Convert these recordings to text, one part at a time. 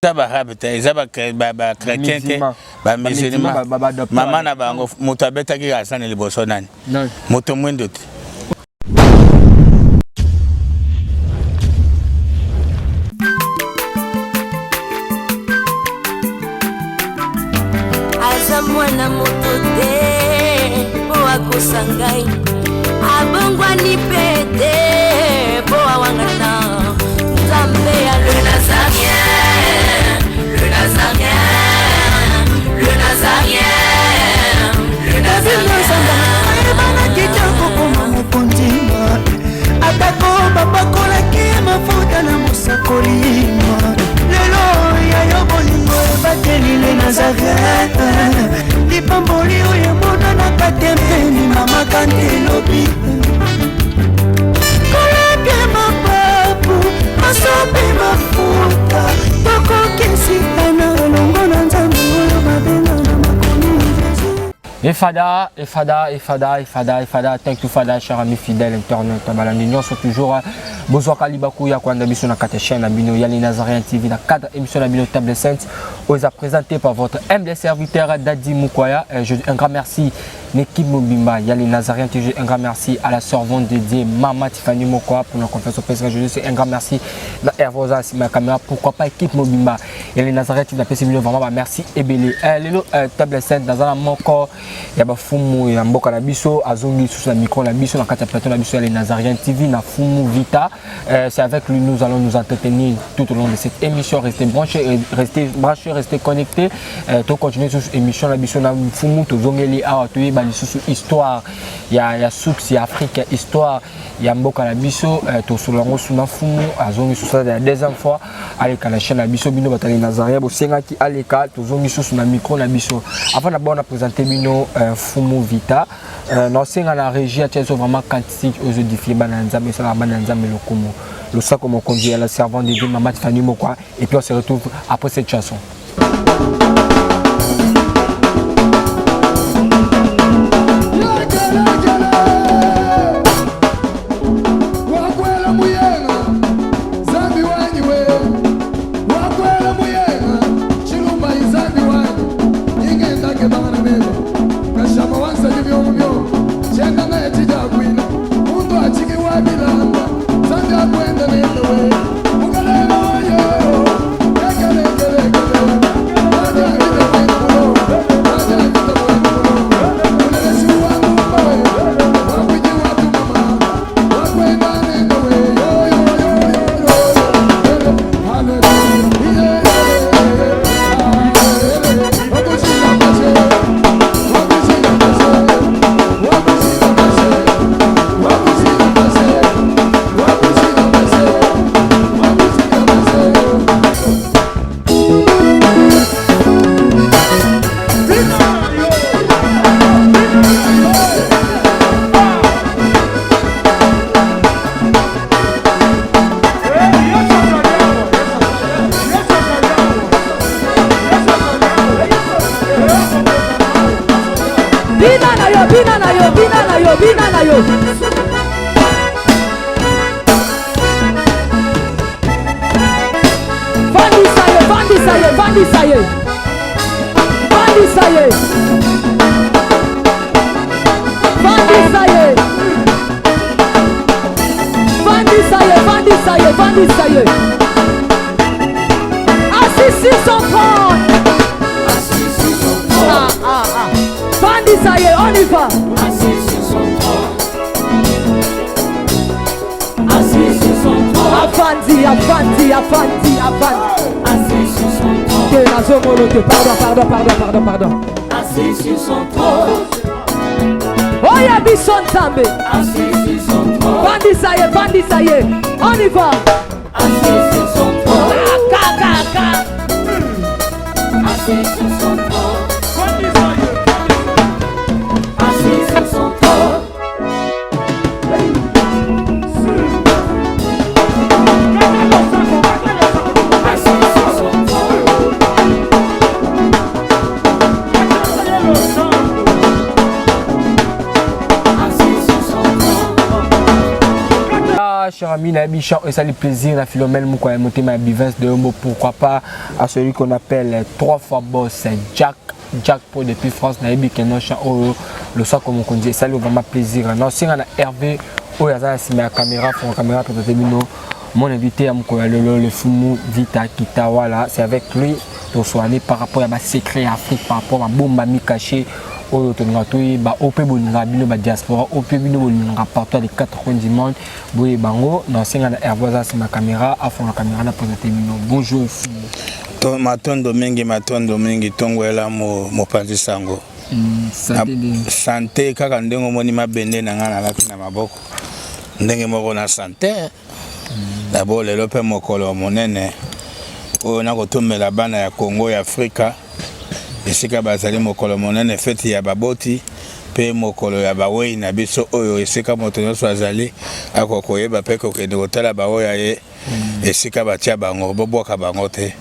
Eza ba arabe te, eza ba ba chrétien te, ba musulman. Mama na bango moto abetaki Hassan liboso nani? Moto mwindo te. Aza mwana moto te mpo akosa ngai abongwani mpe te mpo awangana nzambe ya le nazarien, le nazarien, le nazarien, le nazarien. Ayebanaki te kokoma mokonzi, atako bapakolaki mafuta na mosakoli. Lelo ya yo bolingo ebateli le Nazareth, lipamboli oyo emonanaka te mpeni mama kante elobi kolapia mapapu masopi mafuta tokokisikana elongo na Nzambe oyo babenga na makomi Jésus. Efada, Efada, Efada, Efada, Efada, thank you Fada, cher ami fidèle internaute, balandi nyonso toujours, bozwaka libaku ya kolanda biso na kati ya chaîne na bino ya les Nazaréens TV na cadre émission na bino Table Sainte, oyo eza présenté par votre humble serviteur Dadi Mukwaya. Je dis un grand merci l'équipe mobimba ya les Nazaréens TV, un grand merci à la servante de Dieu Mama Tiffany Mokwa pour la confiance au Père. Je dis un grand merci na Hervosa ma caméra, pourquoi pas équipe mobimba ya les Nazaréens TV, napesi bino vraiment ba merci ebele. Lelo Table Sainte naza na moko ya bafumu ya mboka na biso, azongi lisusu na micro na biso na kati ya plateau na biso ya les Nazaréens TV na Fumu Vita. C'est avec lui nous allons nous entretenir tout au long de cette émission. Restez branchés, restez branchés, restez connectés. To continuer sur émission na biso na Fumu, tozongeli awa toyeba lisusu histoire ya source ya Afrique, histoire ya mboka na biso. Tosolola yango su na Fumu, azongi susu ya deuxième fois aleka na chaîne na biso. Bino bato ya les Nazaréens bosengaki aleka, tozongi susu na micro na biso. Avant d'abord na présenter bino Fumu Vita, naosenga na régie atia biso vraiment cantique oyo ezoédifier bana ya Nzambe, esalaka bana ya Nzambe lokumu. Losako mokonzi ya la servante de Dieu Mama Tiffany Mokwa, et puis on se retrouve après cette chanson. Bina na yo, bina na yo, bina na yo, bina na yo. Vandisa ye, vandisa ye, vandisa ye. Vandisa ye. Vandisa ye. Vandisa ye, vandisa ye, vandisa ye. Assis sur son trône. Ah, ah, ah. Vandisa ye, on y va. Assis sur son trône. Assis sur son trône. Afandi, afandi, afandi, afandi. Assis sur son trône. Te nazomona te, pardon, pardon, pardon, pardon, pardon. Assis sur son trône. Oya biso Nzambe. Assis sur son trône. Vandisa ye, vandisa ye. On y va. Assis sur son trône. Ka, ka, ka. Assis sur son trône. Assis sur son trône. Assis sur son trône. Assis sur son trône. cher ami, nayebi chant esali plaisir na Philomène Mukwa ya motema ya Bivens de Yombo, pourquoi pas à celui qu'on appelle trois fois boss Jack Jack Po depuis France, nayebi que non chant oyo losako mokonzi esali vraiment plaisir. Na osenga na Hervé oyo aza na nsima ya caméra, fonga caméra présente bino mon invité ya mokolo ya lelo, le Fumu Vita Kitawala. C'est avec lui tosoani par rapport ya basecret ya Afrique, par rapport babombami caché oyo tolingaka toyeba, oyo mpe bolingaka bino badiaspora, oyo mpe bino bolingaka partout les quatre coins du monde boyeba yango. Na osenga na Hervé aza nsima caméra, afonga caméra na présente bino. Bonjour Fumu. Matondo mingi, matondo mingi, ntongo elamu, mopanzi sango. Santé ndenge? Santé kaka ndenge omoni mabende na ngai nalati na maboko, ndenge moko na santé. D'abord lelo mpe mokolo monene oyo nakotomela bana ya Congo, ya Afrika esika bazali, mokolo monene, feti ya baboti mpe mokolo ya bawei na biso, oyo esika moto nyonso azali akoka koyeba mpe kokende kotala baoyo ye esika batia bango. Bobwaka bango te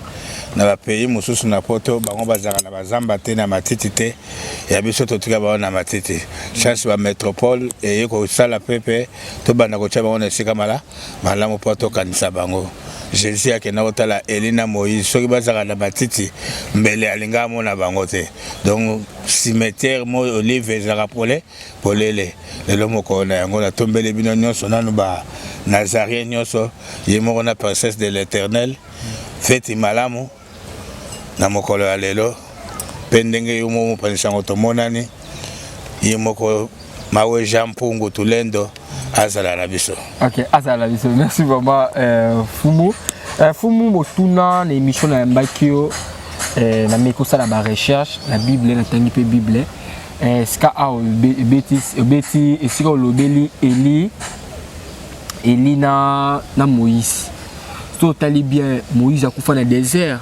na bapays mosusu na Poto, bango bazalaka na bazamba te, na matiti te. Ya biso totika bango na matiti. Chance bamétropole eye kosala mpe mpe tobanda kotia bango na esika mala malamu mpo tokanisa bango. Jésus akenda kotala Eli na Moïse, soki bazalaka na matiti mbele alinga amona bango te. Donc cimetière Mont Olive ezalaka pole polele. Lelo mokolo na yango, natombeli bino nyonso nanu ba nazarien nyonso, ye moko na princesse de l'Éternel, feti malamu na mokolo ya lelo. Mpe ndenge yo moko mopanzi yango tomonani, ye moko Mawe Jean Mpungu Tulendo azala na biso. Ok, azala na biso. Merci vraiment Fumu. Fumu, motuna na émission nayambaki yo, nameki kosala barecherche na Bible, natangi mpe Bible. Esika awa ebeti ebeti esika olobeli Eli na Moïse. So otali bien, Moïse akufa na désert,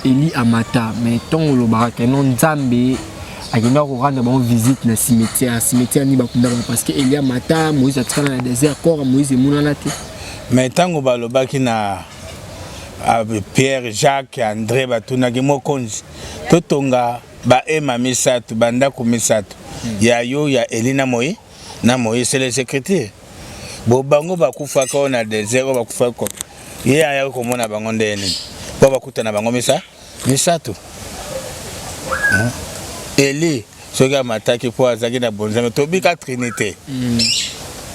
Eli amata, mais ntongo olobaka ke non, Nzambe akendaka korendre bango visite na cimetière, cimetière nini bakundaka? Parce que Eli amata, Moïse atikala na désert, corps ya Moïse emonana te. Mais ntango balobaki na Pierre, Jacques, André, batunaki mokonzi: totonga baema misato, bandako misato, ya yo, ya Eli na Moïse na Moïse. C'est les écritures. Bo bango bakufaka oyo na désert, oyo bakufaka ko ye ayaki komona bango ndenge nini mpo bakutana bango misato? Hein? Eli soki amataki mpo azalaki na bonzambe, tobika trinité,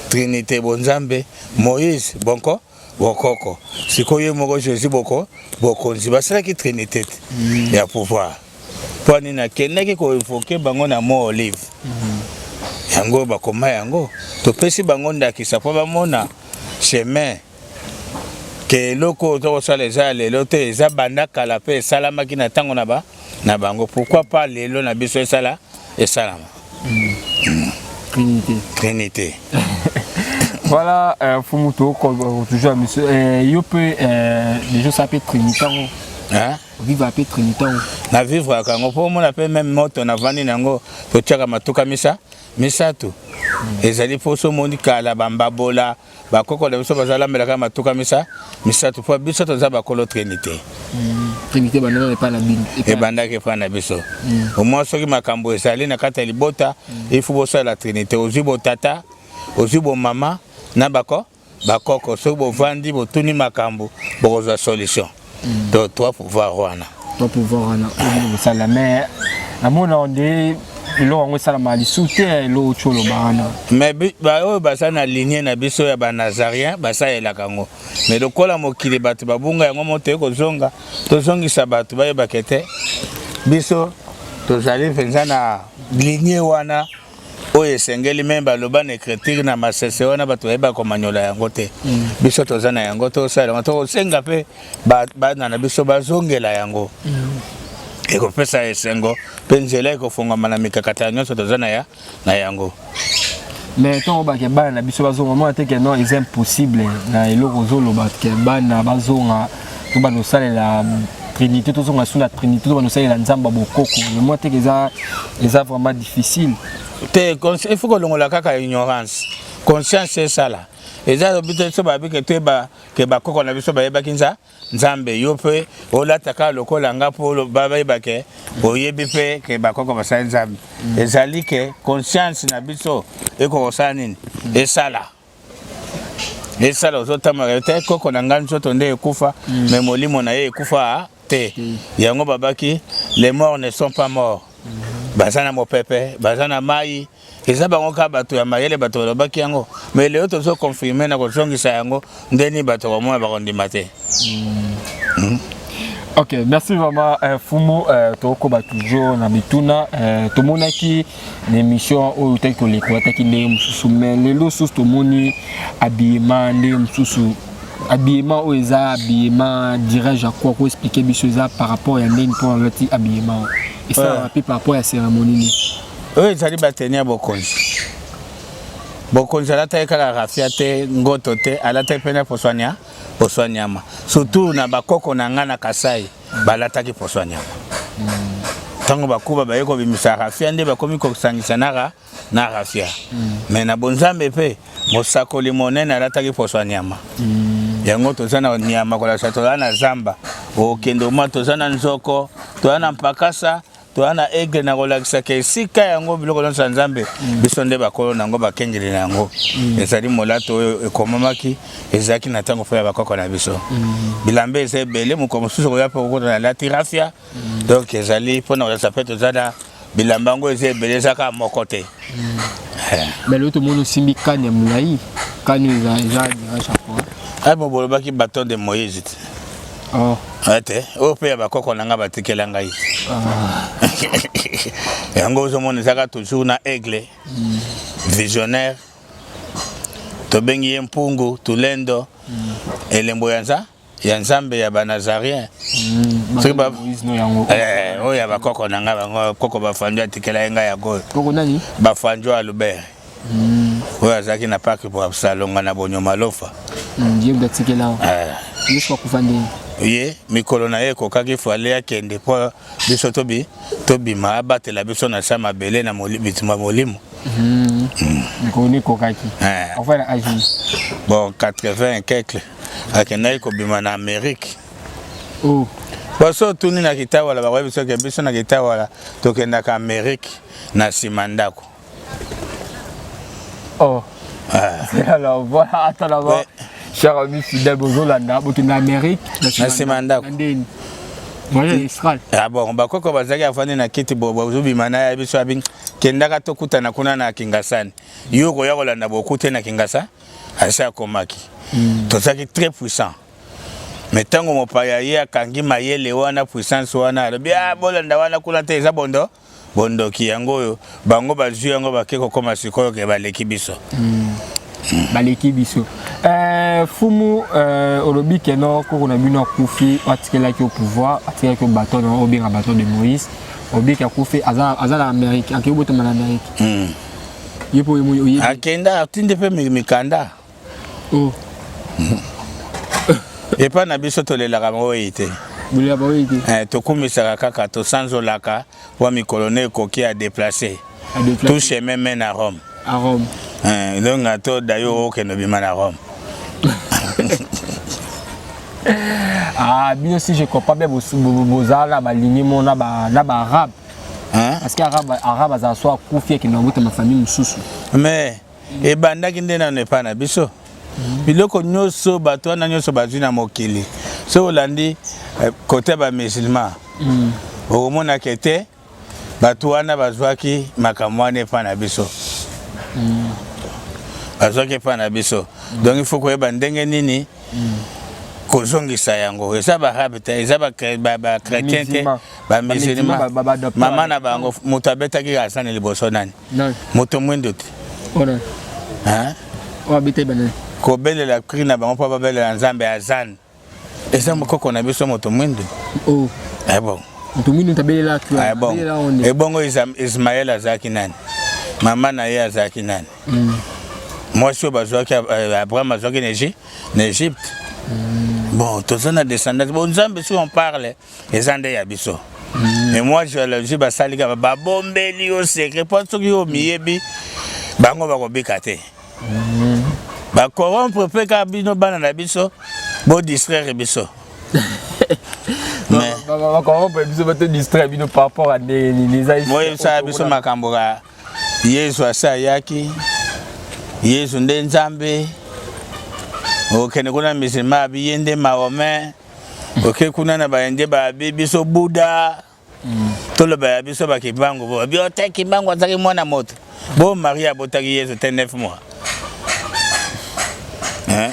trinité, bonzambe, Moïse bonko bokoko, sikoyo ye moko Jésus boko bokonzi. Basalaki trinité te ya pouvoir. Mpo nini akendaki koinvoquer bango na Mont Olive? Yango bakoma yango, topesi bango ndakisa mpo bamona chemin ke eloko oyo tokosala eza ya lelo te, eza banda kala mpe esalamaki na ntango na bango. Pourquoi pas lelo na biso esala esalama? Trinité. Trinité. Voilà, Fumu, toujours monsieur, yo mpe déjà osala mpe trinité yango? Hein? Vivre mpe trinité yango? Na vivraka yango mpo omona mpe même moto navandi na yango, totiaka matuka misato. Ezali mpo so omoni kala bambabola, bakoko na biso bazalambelaka matuka misato mpo biso toza bakolo trinité. Trinité bandaka epai na bino? Ebandaki epai na biso. Omwa soki makambo ezali na kati ya libota, il faut bosala trinité. Ozwi botata, ozwi bomama na bakoko, soki bovandi, botuni makambo, bokozwa solution. To trois pouvoir wana. Trois pouvoir wana oyo bino bosala, mais namona nde eloko yango esalama lisusu te, eloko ti oloba wana. Mais baoyo baza na ligne na biso ya banazarien basalelaka yango, mais lokola mokili bato babunga yango, moto ekozonga, tozongisa bato bayebaka te biso tozali mpenza na ligne wana oyo esengeli. Même baloba na écriture na masese wana, bato bayeba komanyola yango te. Biso toza na yango, tosala yango, tokosenga mpe bana na biso bazongela yango. Ekopesa esengo mpe nzela ekofungwama na mikakatano nyonso toza na yango. Mais ntongo bake bana na biso bazonga, mona te ke non, eza impossible na eloko ozoloba ke bana bazonga to bana osalela trinité, tozonga su na trinité, to bana osalela Nzambe ya bokoko, mona te ke eza vraiment difficile. Te, il faut kolongola kaka ignorance, conscience esala. Eza biso babike toyeba ke bakoko na biso bayebaki Nzambe. Yo mpe olata kaka lokola nga mpo bayeba ke oyebi mpe ke bakoko basali Nzambe. Ezali ke conscience na biso ekokosala nini, esala. Esala ozotambola te, koko na ngai nzoto nde ekufa, mais molimo na ye ekufa te. Yango babaki les morts ne sont pas morts. Baza na mopepe, baza na mai, eza bango kaka bato ya mayele bato balobaki yango. Mais lelo tozoconfirme na kozongisa yango ndeni bato komona bakondima te. Ok, merci vraiment Fumu. Tokoba toujours na bituna. Tomonaki na émission oyo otaki koleka, wataki ndenge mosusu, mais lelo susu tomoni habillement ndenge mosusu. Habillement oyo eza habillement, dirais-je à quoi? Koexpliquer biso eza par rapport ya ndenge mpo alati habillement oyo esalaka mpe par rapport ya cérémonie nini? Oyo ezali bateni ya bokonzi. Bokonzi alataki kaka rafia te, ngoto te, alataki mpe na poso ya poso ya nyama. Surtout na bakoko na ngai na Kasai, balataki poso ya nyama. Ntango bakuba baye kobimisa rafia, nde bakomi kosangisa na rafia. Mais na bonzambe mpe mosakoli monene alataki poso ya nyama. Yango toza na nyama kolakisa toza na zamba, okende omwa toza na nzoko, toza na mpakasa, toza na aigle, na kolakisaka esika yango biloko nyonso ya Nzambe. Biso nde bakolo na yango, bakengeli na yango. Ezali molato oyo ekomamaki, ezalaki na ntango mpo ya bakoko na biso. Bilamba eza ebele, mokolo mosusu koya mpe kokota na lati rafia. Donc ezali mpona kolakisa mpe toza na bilamba yango eza ebele, eza kaka moko te. Mais lelo tomoni osimbi kane ya molai. Kane oyo eza dirais-je à quoi? Ai, mo bolobaki bâton de Moïse te. Oh. Te, oyo mpe ya bakoko na ngai batikela ngai yango. Ozomona ezaka toujours na aigle visionnaire, tobengi ye mpungu tulendo, elembo ya Nzambe ya banazarien. Soki Moïse no yango. Oyo ya bakoko na ngai, bango koko Bafanjo atikela ye ngai yango oyo. Koko nani? Bafanjo Albert, oyo azalaki na parke Salonga na Bonyoma Lofa. Ye moto atikela Yesu akufa ndenge. Ye mikolo na ye ekokaki, fallait akende mpo biso tobima, abatela biso na sa mabele na bitumba molimo. Mikolo nde ekokaki. Akufa na age? Bon, 80 et quelque akendaki kobima na Amérique. Oh. Boso otuni na Kitawala, bakoyebi soki biso na Kitawala tokendaka Amérique na nsima ndako. Oh. Alors voilà, attends d'abord. Cher ami fidèle, bozolanda, bokende Amérique. Na nsima ndako. Na ndeni? Voyage astral. Ah bon, bakoko bazalaki afandi na kiti, bozobima na ya biso abi kendaka, tokutana kuna na Kingasani. Yo koya kolanda bokute na Kingasa, asi akomaki. Tozalaki très puissant. Mais ntango mopaya ye akangi mayele wana, puissance wana, alobi: "Ah, bolanda wana kuna te, eza bondo bondoki." Yango oyo bango bazwi yango, bake kokóma sikoyo ke baleki biso. Baleki biso. Fumu, olobi keno koko na bino akufi, atikelaki au pouvoir, atikelaki au bâton na obenga bâton de Moïse. Obiki akufi, aza na Amérique, akei botama na Amérique. Ye mpo oyebi? Akenda, atindi mpe mikanda. Oh. Epai na biso tolelaka oyo te. Bolela baoyi te. Tokumisaka kaka, tosanzolaka wa mikolo na ekoki ya déplacer. Adéplacer. Tout chemin mène à Rome. À Rome. Donc ato dayo okende obima na Rome. Ah, bino, si je comprends bien, bozala na balingi mo na baarabe. Hein? Parce que arabe azala so akufi, akende kobotama famille mosusu. Mais ebandaki nde nano epai na biso. Biloko nyonso bato wana nyonso bazwi na mokili, soki olandi kote ya bamusulman, okomonaka te bato wana bazwaki makambo wana epai na biso, bazwaki epai na biso. Donc il faut koyeba ndenge nini kozongisa yango. Eza baarabe te, eza bachrétien te, bamusulman. Mama na bango moto abetaki azani liboso nani? Moto mwindo te. Kobelela cri na bango mpo babelela Nzambe azane, eza mokoko na biso moto mwindo. Oh. Bon. Moto mwindo tabelela. Bon, ebongo Ismael azalaki nani? Mama na ye azalaki nani? Mwasi oyo bazwaki, Abraham azwaki na Égypte. Bon, toza na descendance. Bon, Nzambe, si on parle, eza nde ya biso. Mais moi, géologie basali kaka babombeli yo secret mpo soki yo miyebi bango, bakobika te, bacorrompre mpe kaka bino bana na biso, bodistraire biso. Bacorrompre biso, bato distraire bino par rapport à ndenge nini? Eza boyebisaka biso makambo ka Yesu asi ayaki, Yesu nde Nzambe. Okende kuna musulman abi ye nde Mahomet, oke kuna na baindien babi biso Buddha, toloba ya biso bakimbangu bo bio te Kimbangu azalaki mwana moto bo Marie abotaki Yesu te 9 mois. Hein?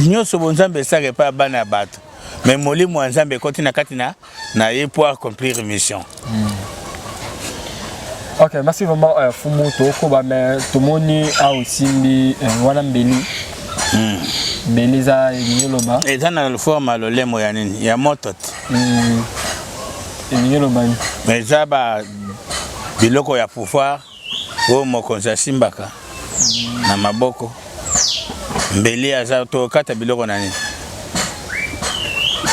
Nyonso bonzambe esaka epai ya bana ya bato, mais molimo ya Nzambe ekoti na kati na na ye pour accomplir mission. Ok, merci vraiment euh, Fumu tokoba mais tomoni awa osimbi euh, wana mbeli mbeli eza elingi oloba Eza na forme ya lolemo ya nini ya moto te. Elingi oloba nini? Mais eza ba biloko ya pouvoir oyo mokonzi asimbaka na maboko. Mbeli aza tokata biloko na nini,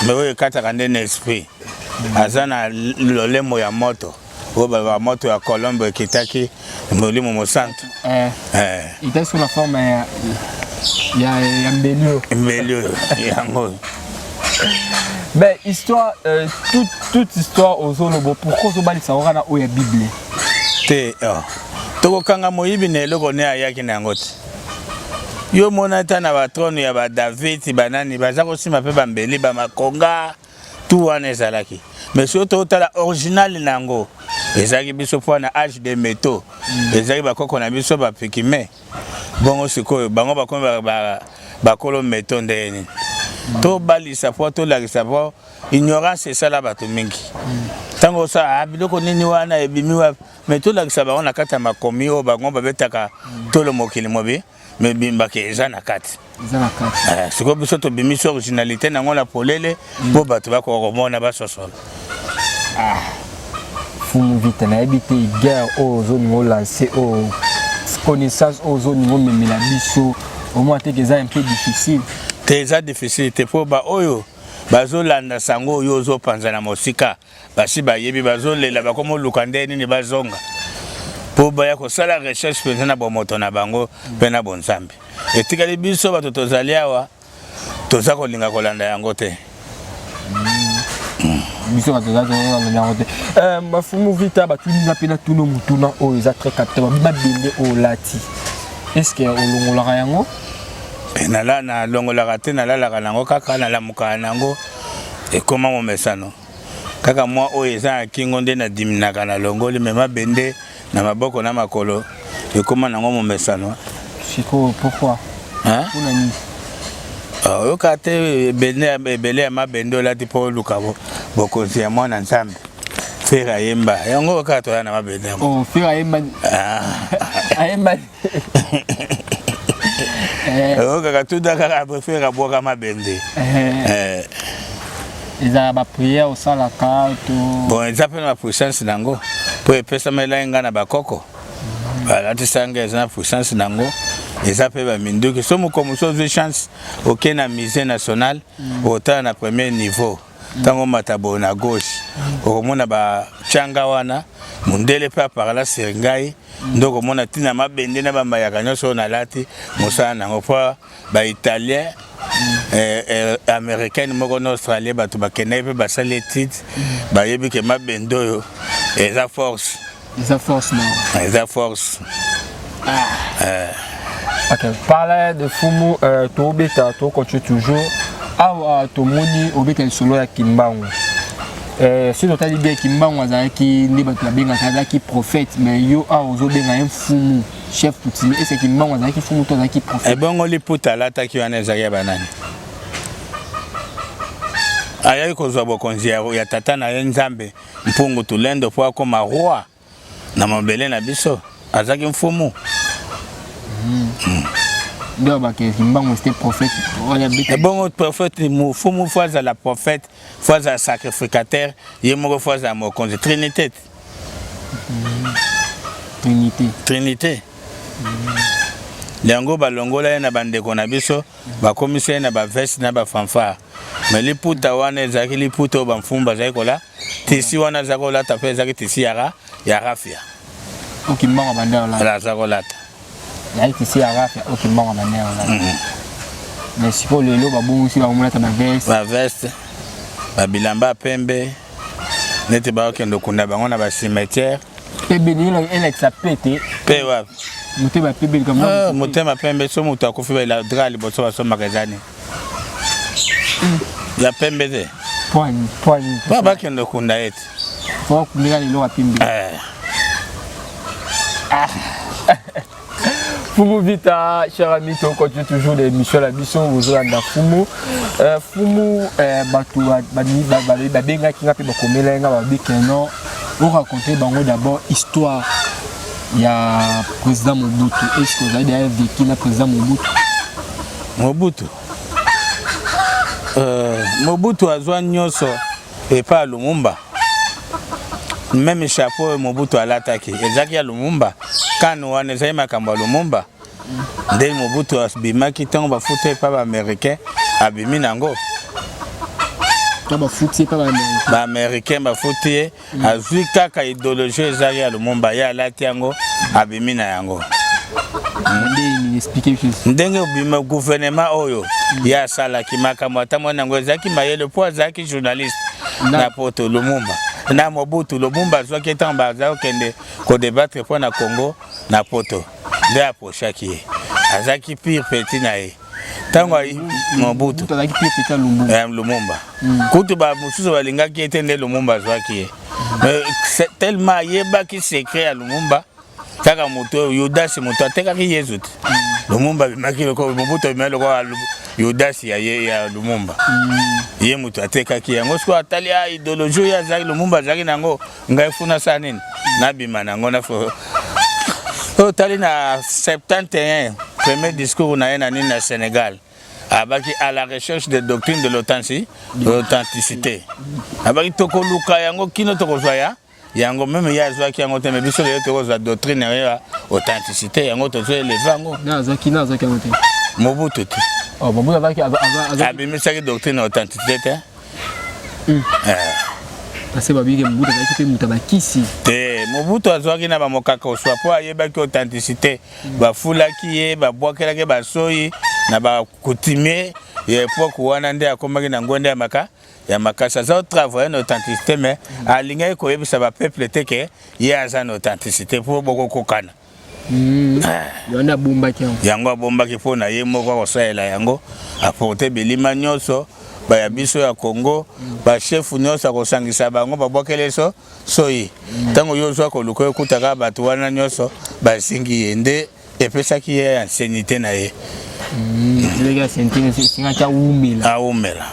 mais oyo ekataka nde na esprit. Aza na lolemo ya moto oyo ba moto ya Colombe ekitaki molimo mosantu. Eh. Ita sous la forme ya ya mbeli oyo. Mbeli oyo yango. Mais histoire euh, toute, toute histoire ozolobo, pourquoi ozobalisa yango kaka na oyo ya Bible? Te, oh. Tokokanga moyibi na eloko ne ayaki na yango te. Yo mona ata na batrone ya ba David banani baza kosimba mpe bambeli bamakonga tu wana ezalaki, mais soki totala original na yango ezalaki biso mpo na âge de métaux, ezalaki bakoko na biso bapikime bongo. Sikoyo bango bakomi bakolo métaux ndenge nini? Tobalisa mpo tolakisa, mpo ignorance esala bato mingi. Ntango osala ah, biloko nini wana ebimi wapi? Mais tolakisa bango na kati ya makomi oyo bango babetaka tolo mokili mobi mebimbaka eza na kati. Eza na kati. Eh, sikoyo biso tobimisi originalité nango na polele mpo bato bakoka komona, basosola. Fumu Vita, nayebi te guerre oyo ozolinga olancer, oyo connaissance oyo ozolinga omemela biso, omona teke eza un peu difficile. Te, eza difficile te, mpo baoyo bazolanda sango oyo ozopanza na mosika basi bayebi, bazolela, bakomoluka nde nini bazonga mpo baya kosala recherche mpenza na bomoto na bango mpe na bonzambe. Etikali biso bato tozali awa, toza kolinga kolanda yango te. Biso bato toza kolanda yango te. Mafumu Vita, batuni nga mpe natuna motuna oyo eza très capital. Babi mabende oyo olati, est ce que olongolaka yango? Nalongolaka te, nalalaka nango kaka, nalamukaka nango, ekoma momesano kaka. Mwa oyo eza na kingo nde nadiminaka, nalongoli, mais mabende na maboko na makolo ekoma nango momesano. Sikoyo pourquoi? Mpona nini? Oyoka te ebele ya mabende olati mpo oluka bokonzi ya mwana Nzambe. Ferre ayemba yango kaka, toya na mabende yango. Oh, Ferre ayemba, ayemba. Oyokaka tuta kaka Ferre abwaka mabende. Ezala baprière osalaka to? Bon, eza mpe na bapuissance nango, mpo epesamelaki ngai na bakoko, balatisa ngai, eza na puissance nango, eza mpe baminduki. So moko mosu ozwi chance oke na Musée national, otala na premier niveau, ntango omata boye na gauche, okomona batianga wana mondele mpe aparala sur ngai nde okomona ntina mabende na bamayaka nyonso oyo nalati, mosala nango, mpo baitalien, américaine moko na australien, bato bakendaki mpe basali étude, bayebi ke mabende oyo eza force. Eza force na Eza force. Ok, parler de Fumu, tobeta, tocontinue toujours. Awa tomoni obeta lisolo ya Kimbangu. Soki totali bien, Kimbangu azalaki nde bato babengaka azalaki prophète, mais yo awa ozobenga ye mfumu, chef coutumier. Est-ce Kimbangu azalaki mfumu to azalaki prophète? Ebongo liputa alataki wana ezalaki ya banani? Ayaki kozwa bokonzi ya tata na ye Nzambe Mpungu Tulendo mpo akóma roi na mabele na biso. Azalaki mfumu. Nde babake Kimbangu c'était prophète wana beta. Ebongo prophète, mfumu faut azala prophète, faut azala sacrificateur ye moko, faut azala mokonzi, trinité. Trinité. Trinité yango balongola ye na bandeko na biso, bakomisa ye na baveste na bafanfare, mais liputa wana ezalaki liputa oyo bamfumu bazalaki kola tisi wana azalaki kolata, mpe ezalaki tisi ya rafia. Oyo Kimbangu abanda olata? Aza kolata. Ezalaki tisi ya rafia oyo Kimbangu abanda olata, mais sikoyo lelo babongisi, bakomolata baveste. Baveste, babilamba ya pembe, neti bakokende okunda bango na bacimetière. Mpe beni elakisa pe te. Mpe wapi? Motema pembe likambo. Ah, motema pembe so moto akufi ba drap liboso basombaka eza nini? Ya pembe te. Poani, poani. Ba bakende kunda ye te. Faut kundeka lelo ya pembe. Eh. Ah. Fumu Vita, cher ami, tu continues toujours l'émission la biso, bozolanda Fumu. Euh, Fumu, euh, bato babengaki nga mpe bakomela nga babi que non, oraconte bango d'abord histoire ya président Mobutu. Est-ce que ozali derrière vécu na président Mobutu? Mobutu euh, Mobutu azwa nyonso epai ya Lumumba. Meme chapeau oyo Mobutu alataki ezalaki ya Lumumba. Kanu wana ezali makambo ya Lumumba. Nde Mobutu abimaki ntango bafuta epai ba Américain, abimi nango. Bafuti epai ba Américain, bafuti ye, azwi kaka idéologie ezalaki ya Lumumba, ye alati yango, abimi na yango. Ndenge obima gouvernement oyo ye asalaki makambo, ata mwana yango ezalaki mayele mpo azalaki journaliste na poto. Lumumba na Mobutu, Lumumba azwaki ntango baza kokende kodébattre mpo na Congo na poto, nde approchaki ye, azalaki pur petit na ye ntango Mobutu. Lumumba kutu bamosusu balingaki ye te, nde Lumumba azwaki ye. Mais tellement ayebaki secret ya Lumumba, kaka moto oyo Yudasi moto atekaki Yezu te. Lumumba abimaki lokola Mobutu, abimaki lokola Yudasi ya ye ya Lumumba. Ye moto atekaki yango. Sikoyo atali a idéologie oyo azalaki, Lumumba azalaki na yango, ngai funa asala nini? Nabima na yango. Na oyo otali na 71, premier discours na ye na nini na Sénégal, abaki à la recherche de doctrine de l'authenticité. Abaki tokoluka yango kino tokozwa ya yango. Même ye azwaki yango te, mais biso lelo tokozwa doctrine yango ya authenticité, yango tozo élever yango. Azwaki yango te. Mobutu te. Oh, Mobutu azwaki. Abimisaki doctrine ya authenticité te. Parce babiki Mobutu azalaki mpe moto ya bakisi. Te, Mobutu azwaki na bamokaka oswa mpo ayebaki authenticité. Bafulaki ye, babwakelaki basoi na bacoutumier ya époque wana, nde akomaki na ngwende ya maka ya makasi. Aza otravaille na authenticité, mais alingaki koyebisa bapeuple te ke ye aza na authenticité mpo bokokokana. Yango abombaki yango. Yango abombaki mpo na ye moko akosalela yango, aporte bilima nyonso baya biso ya Congo, bachef nyonso akosangisa bango, babwakele so soyi. Ntango yo ozwa koluka, okutaka bato wana nyonso bazingi ye, nde epesaki ye ancienneté na ye. Esengaki awumela. Awumela.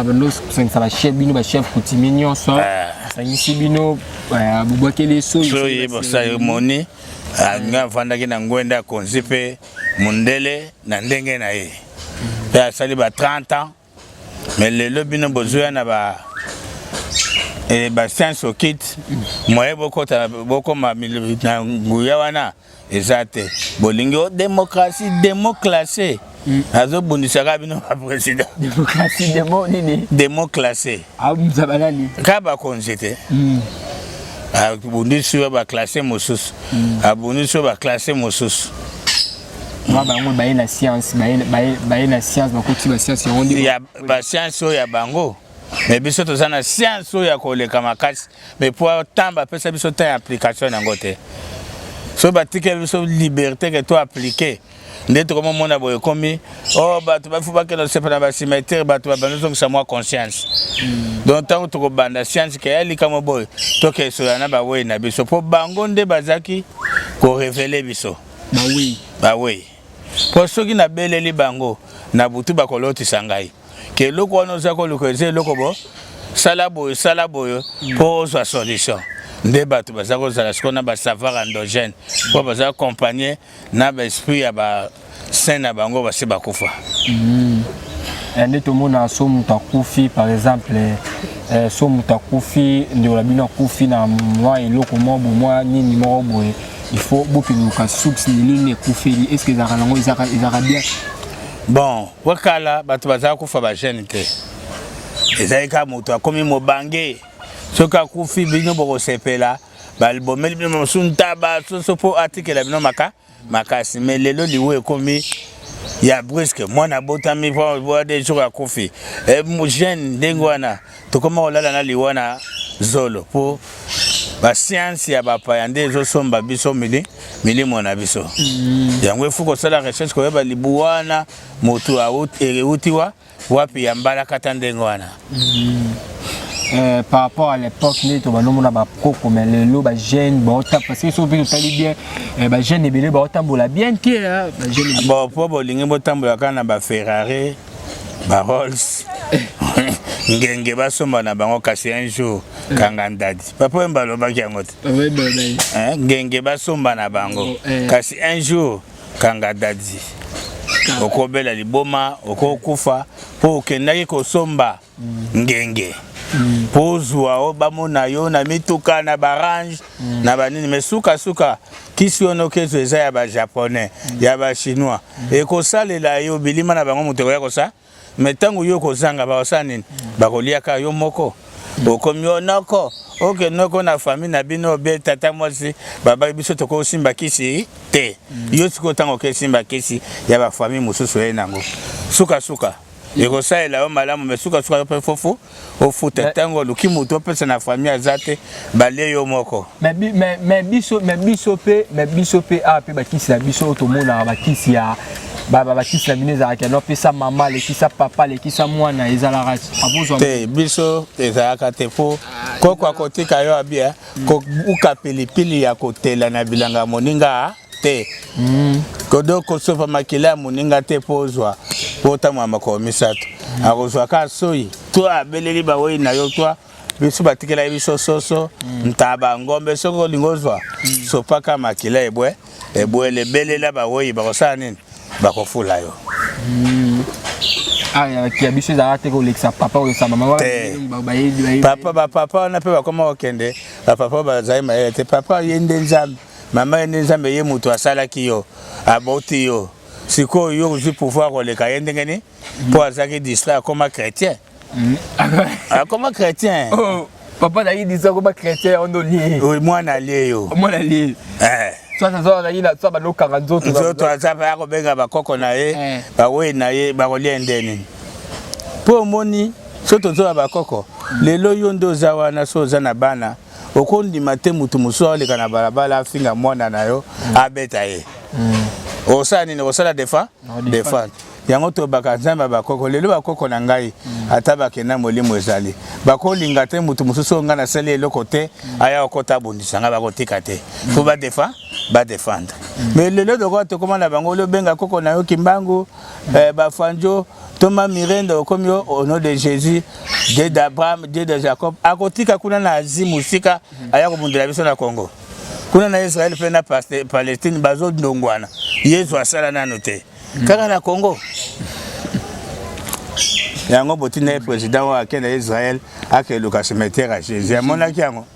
Bando kosangisa bachef, bino bachef coutumier nyonso, asangisi bino, bobwakeli soyi. Soyi, bosali moni nga avandaki na ngwende, akonzi mpe mondele na ndenge na ye, mpe asali ba 30 ans. Mais lelo bino bozoya na ba bascience occulte, moye bokota bokoma na nguya wana eza te. Bolingi o démocratie, démocratie azobundisaka bino baprésident. Démocratie demo nini? Démocratie. Abundisa banani? Kaka bakonzi te. Abundisi oyo baclasse mosusu, abundisi oyo baclasse mosusu. Mwa bango baye na science, baye na science, bakoti bascience yango nde. Ya bascience oyo ya bango, mais biso toza na science oyo ya koleka makasi, mais po temps bapesa biso temps ya application yango te. Soki batikeli biso liberté ke to appliquer, nde tokomomona boye ekomi o bato bafu bakende kosepela na bacimetière, bato babanda ozongisa mwa conscience. Donc ntango tokobanda science ke ya likambo boye, tokesola na bawei na biso, mpo bango nde bazalaki korévéler biso. Bawei. Bawei, mpo soki nabeleli bango na butu, bakolotisa ngai ke eloko wana oza koluka eza eloko bo sala boye, sala boye mpo ozwa solution. Nde bato baza kozala sikoyo na basavoir endogène, mpo baza accompagne na baesprit ya basaint na bango basi bakufa. Nde tomona so moto akufi, par exemple, so moto akufi, ndeko na bino akufi na mwa eloko moko boye, mwa nini moko boye, il faut bokende source nini ekufeli. Est ce que ezalaka nango, ezalaka bien? Bon, wakala bato bazala kufa bajeune te, ezali kaka moto akomi mobange. Soki akufi, bino bokosepela, babomeli bino mosusu ntaba, soso, mpo atikela bino maka makasi. Mais lelo liwa ekomi ya brusque, mwana abotami po de jour akufi, jeune ndenge wana. Tokoma kolala na liwa na zolo, mpo bascience ya bapaya nde ezosomba biso mili Milimo na biso yango efu kosala recherche, koyeba libu wana motu euti wa wapi ya mbalakata ndenge wana. Par rapport à l'époque nde tobandomona bakoko, mais lelo bajeune baota, parce que soki mpe totali bien, bajeune ebele baotambola bien te, bajeune. Bon, mpo bolingi botambola kaka na baFerrari, baRolls, ngenge basomba na bango, kasi un jour kanga ndadi. Papa oyo balobaki yango te, ngenge basomba na bango, kasi un jour kanga dadi, okobela liboma, okokufa mpo okendaki kosomba ngenge mpo ozwa o bamona yo na mituka, na barange, na banini. Mais sukasuka kisi wana okezwa eza ya bajaponais, ya bachinois, ekosalela yo bilima na bango. Moto ekoya kosa, mais ntango yo kozanga, bakosala nini? Bakoliaka yo moko. Okomi yo noko, oke noko na famille na bino, obe tata mwasi babaki biso tokosimba kisi te. Yo sikoyo ntango okesimba kisi ya bafamille mosusu, oye nango, sukasuka ekosalela yo malamu, mais sukasuka yo mpe fofu ofuta. Ntango oluki moto opesa na famille, aza te, balie yo moko. Mais biso mpe awa mpe bakisi na biso oyo tomonaka, bakisi ya bakisi na bino ezalaka no apesa mama, alekisa papa, alekisa mwana, ezalaka abozwa? Te, biso ezalaka te, mpo koko akotika yo abia kobuka pilipili ya kotela na bilanga ya moninga te, kodo kosopa makila ya moninga te, mpo ozwa, mpo otambola makolo misato. Akozwa kaka soyi to abeleli bawei na yo to biso batikelaki biso soso, ntaba, ngombe. Soki olingi ozwa, sopaka makila, ebwe ebwele, ebelela bawei, bakosala nini? Bakofula yo. Ah, ya biso ezalaka te kolekisa papa, kolekisa mama. Te. Papa, bapapa wana mpe bakoma kokende. Bapapa bazali mayele te. Papa ye nde Nzambe, mama ye nde Nzambe, ye moto asalaki yo, aboti yo. Sikoyo yo ozwi pouvoir koleka ye ndenge nini? Mpo azalaki distrait, akoma chrétien, akoma chrétien. Oh, papa azalaki distrait, akoma chrétien, yango nde olie. Mwana alie yo. Mwana alie. Soit azalaki na soit balokanga nzoto. Nzoto aza mpe akobenga bakoko na ye, bawei na ye, bakolia nde nini? Mpo omoni, so tozoya bakoko lelo, yo nde oza wana, so oza na bana, okondima te motu mosusu aoleka na balabala, afinga mwana na yo, abeta ye. Osala nini? Osala defa défendre yango. Tobaka Nzambe ya bakoko. Lelo bakoko na ngai, ata bakenda, molimo ezali, bakolinga te motu mosusu oyo ngai nasali eloko te aya okota abundisa ngai. Bakotika te, fo badefa badefendre. Mais lelo lokola tokóma na bango, oli obenga koko na yo Kimbangu, bafanjo toma Mirende, okomi yo au nom de Jésus, Dieu d'Abraham, Dieu de Jacob, akotika kuna na Asie mosika, aya kobundela biso na Congo. Kuna na Israel mpe na Palestine bazondongwana, Yesu asala nano te, kaka na Congo. Yango botinda ye président oyo akende na Israel, akeluka cimetière ya Jésus, amonaki yango.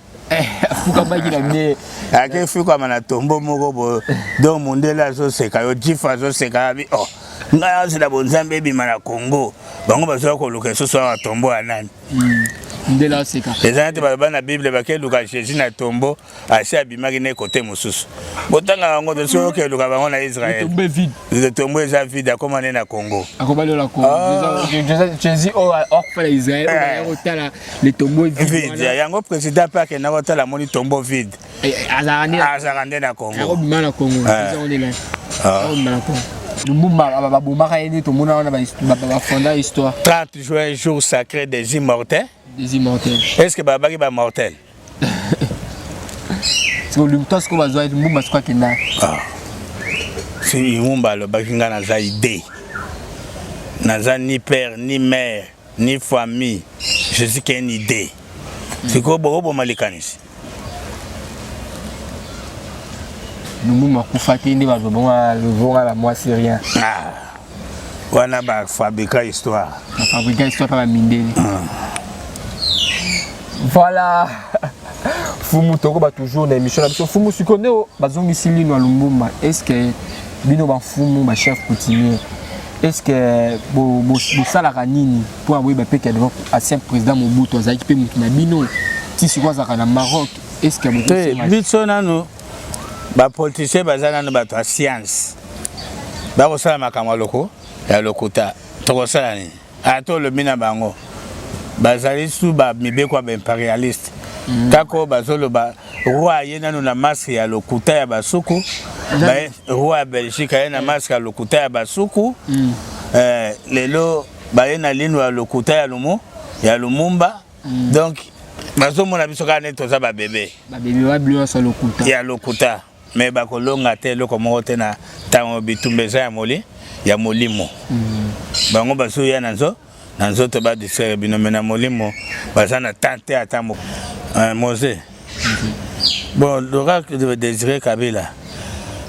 Afukamaki na nde. Akefukama na tombo moko boye. Donc mondele azoseka yo, juif azoseka abi: "Oh, ngai azela bonzambe ebima na Congo, bango bazoya koluka lisusu awa tombo ya nani?" Ndele aseka. Eza neti baloba na Bible, bakeluka Jésus na tombo, asi abimaki na ekote mosusu. Botangaka yango te? Soki okeluka bango na Israel, tombo vide. Tombo eza vide, akóma nde na Congo. Akobalola Congo. Jésus oyo akufa na Israel, oyo baya kotala, le tombeau vide. Vide yango, président mpe akenda kotala, amoni tombeau vide. Azalaka nde. Azalaka nde na Congo. Akobima na Congo. Akobima na Congo. Lumumba babomaka ye nde tomona wana bafonda histoire. 30 juin, jour sacré des immortels. Des immortels. Est ce que babaki bamortel? To sikoyo bazwa Lumumba, sikoyo akenda. Si Lumumba alobaki: "Ngai naza idée, naza ni père, ni mère, ni famille, je suis qu'une idée." Sikoyo bokoboma likanisi. Lumumba akufa te nde bazwa bongo lozonga la mwasi, rien. Ah. Wana bafabrika histoire. Bafabrika histoire mpa bamindele. Voilà, fumu, tokoba toujours na émission na biso. Fumu, sikoyo nde bazongisi lino ya Lumbumba, est ce que bino bafumu, bachef coutumier, est ce que bosalaka nini mpo boyeba mpe ke ancien président Mobutu azalaki mpe motu na bino, ti sikoyo azalaka na Maroc? Est ce que te, biso nanu bapoliticien baza nanu bato ya science, bakosala makambo ya loko ya lokuta. Tokosala nini? Ata olobi na bango, bazali su bamibeko ya baimpérialiste. Kaka oyo bazoloba, roi aye nanu na masque ya lokuta ya basuku. Roi ya Belgique aye na masque ya lokuta ya basuku. Lelo baye na lino ya lokuta ya lumu ya Lumumba. Donc bazomona biso kaka neti toza babebe. Babebe wa bilo ya lokuta. Ya lokuta. Mais bakolonga te eloko moko te na ntango bitumba eza ya moli ya molimo. Bango bazoya na nzo na nzoto ba distraire bino, mais na molimo baza na temps te ata mo Mose. Bon, Laurent Désiré Kabila,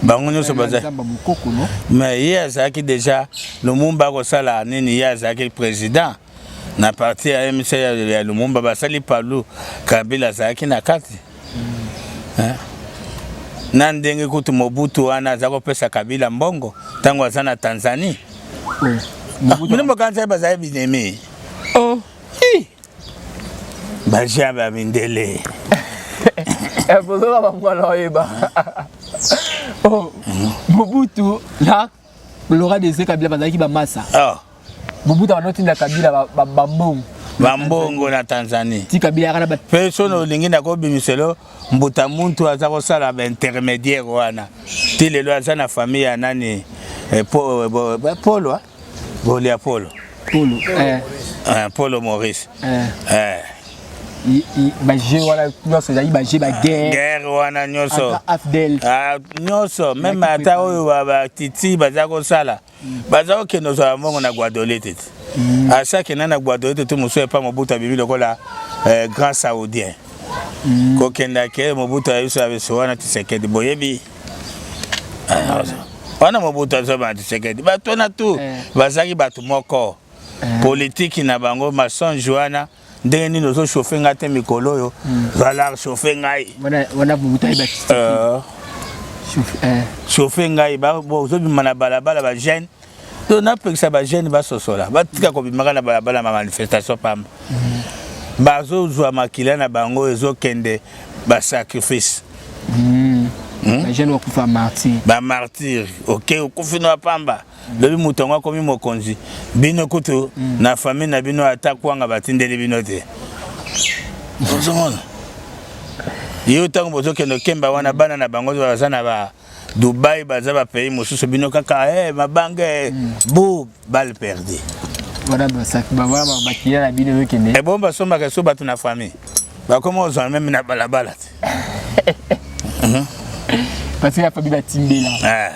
bango nyonso baza mais ye azalaki déjà Lumumba akosala nini, ye azalaki président na parti ya MC ya Lumumba, basali palu, Kabila azalaki na kati. Na ndenge kutu Mobutu wana aza kopesa Kabila mbongo ntango aza na Tanzanie. Bino bokanisa bazali binemi. Oh. Baja ba mindele. Bozoka bamwana oyeba. Oh. Mobutu na Laurent Désiré Kabila bazalaki bamasa. Oh. Mobutu abanotinda Kabila bambongo. Bambongo na Tanzanie. Ti Kabila yaka na ba. Pe sono olingi na kobimiselo mbuta muntu aza kosala ba intermédiaire wana. Ti lelo aza na famille ya nani Polo, Bolia Polo. Polo. Polo Maurice. Ba wana nyonso ezali ba ba guerre. Guerre wana nyonso. AFDL. Nyonso même ata oyo ba titi baza kosala. Baza kokende kozwa mbongo na Guadolete te. Asa akenda na Guadolete te, mosusu epa Mobutu abimi lokola grand saoudien. Kokenda ke Mobutu ayebiso ya biso wana Tshisekedi boyebi. Wana Mobutu azoba Tshisekedi. Bato wana tu bazalaki bato moko. Politiki na bango mensonge wana ndenge nini ozo chauffer ngai te mikolo oyo zala chauffer ngai. Wana Mobutu ayeba Chauffer ngai ozobima na balabala ba jeune. To napekisa ba jeune basosola batika kobimaka na balabala ma manifestation pamba. Bazozwa makila na bango ezokende ba sacrifice. Ba jeune bakufa martyr. Ba martyr, ok, okufi na pamba. Lobi moto yango akomi mokonzi, bino kutu na famille na bino ata kwanga batindeli bino te. Ozomona yo ntango bozokende okemba wana bana na bango baza na ba Dubai, baza ba pays mosusu, bino kaka mabange bu balle perdue. Wana bakila na bino ezokende. Ebongo basombaka so bato na famille bakoma kozwa meme na balabala te. Parce que ya famille batimbela.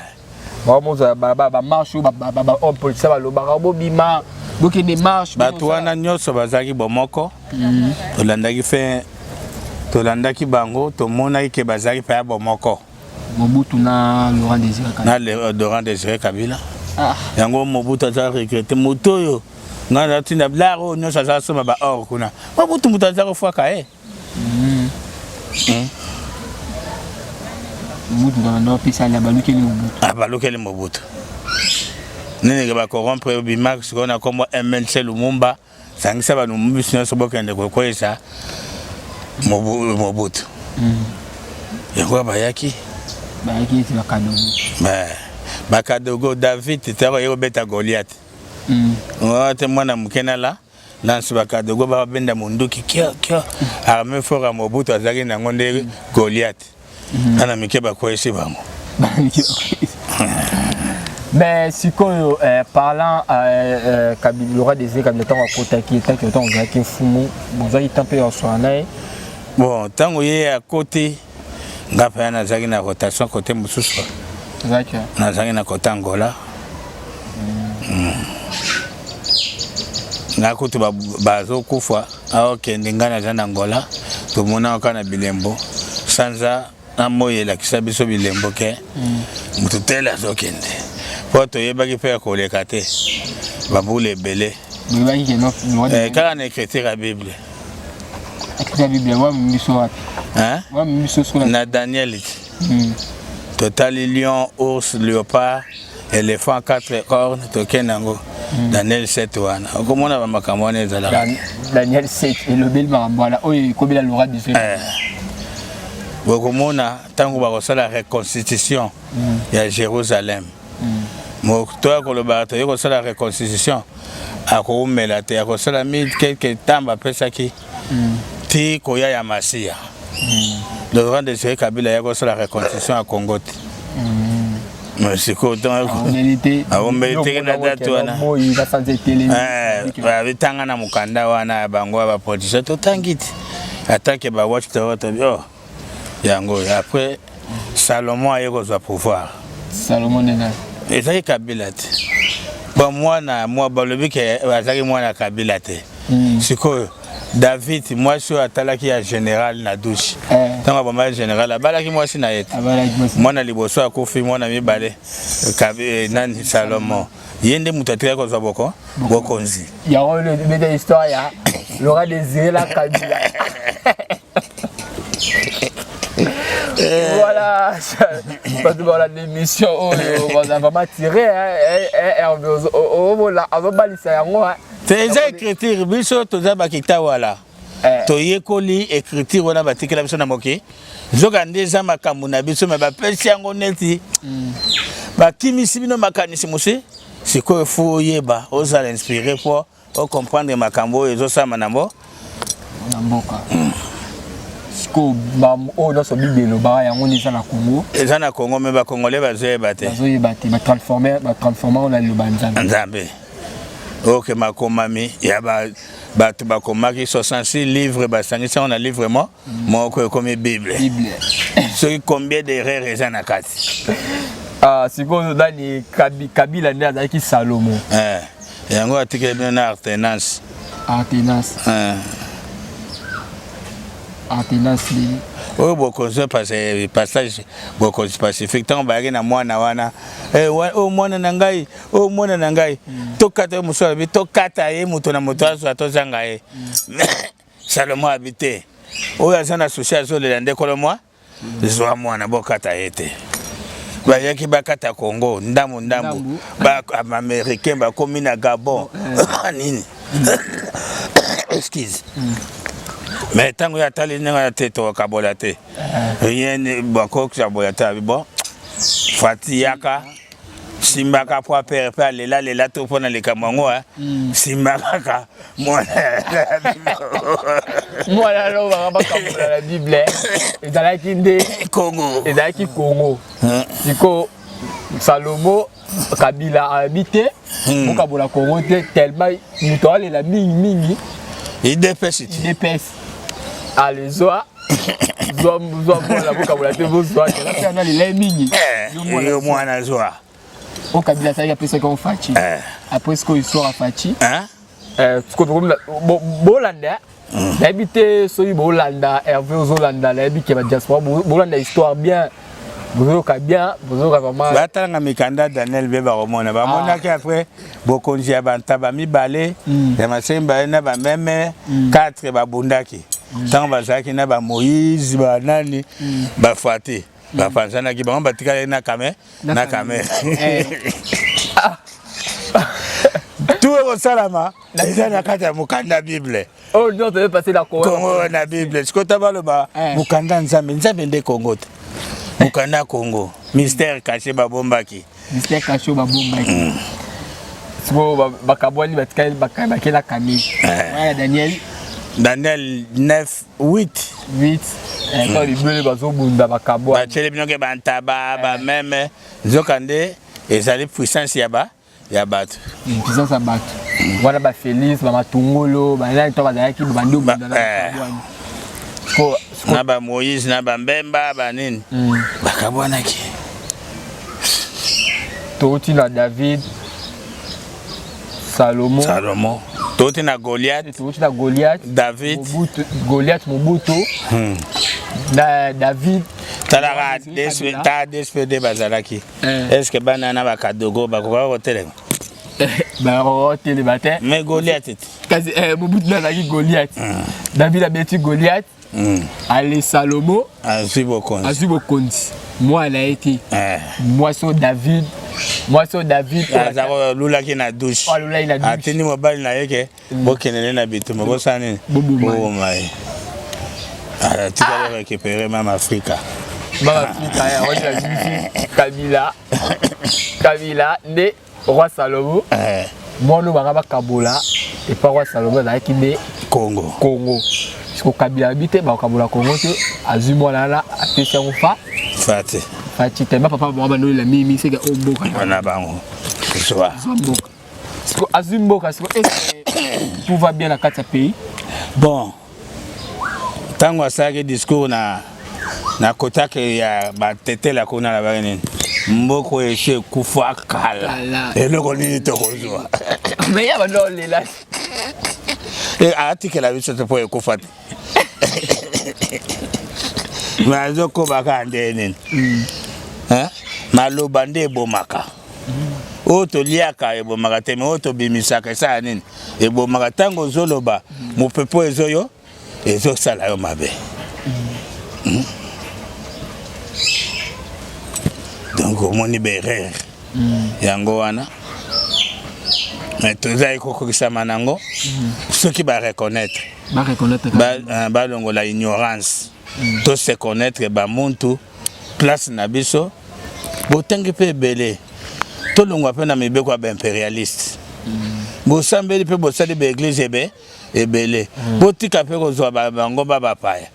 Baomozwa bamarche oyo bahomme politicien balobaka bobima bokende marche. Bato wana nyonso bazalaki bomoko. Tolandaki fe, tolandaki bango, tomonaki ke bazalaki mpe ya bomoko. Mobutu na Laurent Désiré Kabila. Na Laurent Désiré Kabila. Yango Mobutu aza regretté moto oyo ngai natinda lar oyo nyonso aza soma ba or kuna. Mobutu moto aza kofwaka ye. Mobutu na opesa balukeli Mobutu. Abalukeli Mobutu. Nini ke bacorrompre bima sikoyo na kombo MNC Lumumba, sangisa balumumbi nyonso bokende kokweyisa Mobutu. Yango bayaki. Bayaki ete bakadogo. Bakadogo David te ye kobeta Goliath. Te mwana moke nala nansi bakadogo babenda monduki kio kio armée fort ya Mobutu azalaki nango nde Goliath. Bana mike bakweyisi bango. Mais sikoyo parlant Kabila, Laurent Désiré Kabila ntango akotaki etaki ntango ozalaki mfumu bozwaki temps mpe ya koswana na ye? Bon, ntango ye akoti, nga mpe nazalaki na rotation côté mosusu. Nazalaki na côté Angola. Nga kutu bazokufa aokende, ngai naza na Angola. Tomonaka kaka na bilembo, sanza na moi elakisa biso bilembo ke motu tele azokende, mpo toyebaki mpe ya koleka te babula ebele kaka na écriture ya Bible. Na Daniel totali lion, ours, léopard, éléphant, quatre cornes, tokende yango Daniel 7 wana okomona bamakambo wana ezalaka. Daniel 7 elobeli makambo wana oyo ekobela Laurent Désiré. Bokomona ntango bakosala reconstitution ya Jérusalem, moto akolobaka toye kosala reconstitution akoumela te, akosala mille quelque temps bapesaki ti koya ya Masiya. Laurent Désiré Kabila ya kosala reconstitution ya Congo te. Sikoyo abombeli te na date wana bitanga na mokanda wana ya bango ya bapoliticien, totangi te atake ba Watch Tower tobi. Oh, yango oyo après Salomon aye kozwa pouvoir. Salomon nde nani? Ezalaki Kabila te. Bon, mwana mwa balobi ke azalaki mwana Kabila te. Sikoyo David, mwasi oyo atalaki ya général na douche, ntango abomaki général, abalaki mwasi na ye te. Mwana liboso akufi, mwana mibale nani? Salomon. Ye nde moto atikaki kozwa boko bokonzi. Yango beta histoire ya Laurent Désiré la Kabila. Voilà, bato balanda émission oyo baza vraiment tiré. Azobalisa yango. Te, eza écriture. Biso toza bakita wala, toyekoli écriture wana batikela biso na moki. Nzoka nde eza makambo na biso, me bapesi yango neti bakimisi bino makanisi mosi. Sikoyo fu oyeba, ozala inspiré mpo ocomprendre makambo oyo ezosalama na mbo Na mboka. Sikoyo oyo nyonso Bible elobaka, yango nde eza na Congo. Eza na Congo, me bacongolais bazoyeba te. Bazoyeba te, batransforme, batransforme oyo na liloba Nzambe. Nzambe oke makomami ya bato bakomaki 66 livre, basangisi yango na livre mo moko, ekomi Bible. Bible. Soki combien d'erreur eza na kati. Ah, sikoyo nani? Kabila nde azalaki Salomo. Eh, yango atikeli bino na alternance. Alternance. Eh. Alternance nini? Oyo bokonzi passage, bokonzi pacifique. Ntango bayaki na mwana wana, eh, oyo mwana na ngai, oyo mwana na ngai, tokata ye. Mosusu alobi tokata ye, moto na moto azwa, tozanga ye. Salomo abi te, oyo aza na susi azolela nde kolo mwa zwa mwana, bokata ye te. Bayaki bakata Congo ndambu ndambu, baaméricain bakomi na Gabon nini, excuse. Mais ntango ye atali ndenge wana te, tokabola te, rien, bakokabola te. Abi bon, Fati yaka simba po apere mpe alela lela to mpo na likambo yango, simba kaka mwana. Mwana alobaka bakabola na Bible ezalaki nde Congo. Ezalaki Congo. Sikoyo Salomo Kabila ayebi te bokabola Congo te, tellement moto alela mingi mingi. UDPS te. UDPS ale zwa zwa zwa mwana, bokabola te, bozwa te, mpe alela mingi. Yo mwana zwa. Oyo Kabila asalaki, apesaki yango Fatshi. Après sikoyo histoire ya Fatshi, bolanda. Nayebi te soki bolanda Hervé, ozolanda. Nayebi ke badiaspora bolanda histoire bien, bozoyoka bien, bozoyoka vraiment. Batalanga mikanda Daniel mpe bakomona. Bamonaki après bokonzi ya bantaba mibale ya masemba na bameme 4 babundaki. Ntango bazalaki na bamoïse, banani, bafati bapanzanaki, bango batikali na kame na kame. Tu ekosalama eza na kati ya mokanda Bible. Oyo nyonso ezopase na Congo. Kongo na Bible. Sikoyo ta baloba mokanda Nzambe, Nzambe nde Kongo te. Mokanda Congo, mystère caché babombaki. Mystère caché babombaki. Sikoyo bakabwani, batikali bakela kame wana ya Daniel. Daniel 9 8. 8, to libele bazobunda, bakabwani. Batieli bino ke bantaba bameme, nzoka nde ezali puissance ya ba ya bato. Puissance ya bato wana, bafélix, bamatungolo, banani to bazalaki bandi obunda na bakabwani. Na bamoïse na bambemba banini bakabwanaki. Touti na David, Salomo. Salomo, touti na Goliath. Touti na Goliath. David. Mobutu, Goliath, Mobutu na David. Talaka ta DSPD bazalaki. Est ce que bana na bakadogo bakokaka kotelema? Bakotelema te. Mais Goliath te. Kasi Mobutu nde azalaki Goliath. David abeti Goliath. Ale Salomo. Azwi bokonzi. Azwi bokonzi, mwana ye te. Mwasi oyo David, mwasi oyo David alulaki na douche. Alulaki na douche. Atindi mobali na ye ke bokendele na bitumba, bosala nini, boboma ye. Atikali récupérer mama Afrika. Mama Afrika yango nabisi Kabila. Kabila nde roi Salomo. Mwana oyo banga bakabola epa roi Salomo azalaki nde Congo. Congo. Siko Kabila abi te, bakabola Congo te. Azwi mwana wana, apesi yango fa Fati. Fatshi te bapapa bango bandolela mingi seke oyo mboka na bango zwa mboka siko azwi mboka siko est tout va bien na kati ya pays? Bon, ntango asalaki discours na kotake ya batetela kuna, alobaki nini? Mboka oyo esi ekufa kala, eloko nini tokozwa? Mais ya bando olela. Atikela biso te mpo ekufa te, me azokoba kaka nde nini? Maloba nde ebomaka. Oyo toliaka ebomaka te, me oyo tobimisaka esala nini? Ebomaka. Ntango ozoloba, mopepe oyo ezoyo ezosala yo mabe. Donc omoni baerreur yango wana, me tozali kokokisama nango soki bareconnaître. Bareconnaître. Balongola ignorance, to se connaître bamuntu, place na biso. Botangi mpe ebele, tolongwa mpe na mibeko ya baimpérialiste. Bosambeli mpe bosali baéglise ebe ebele, botika mpe kozwa bango ba bapaya.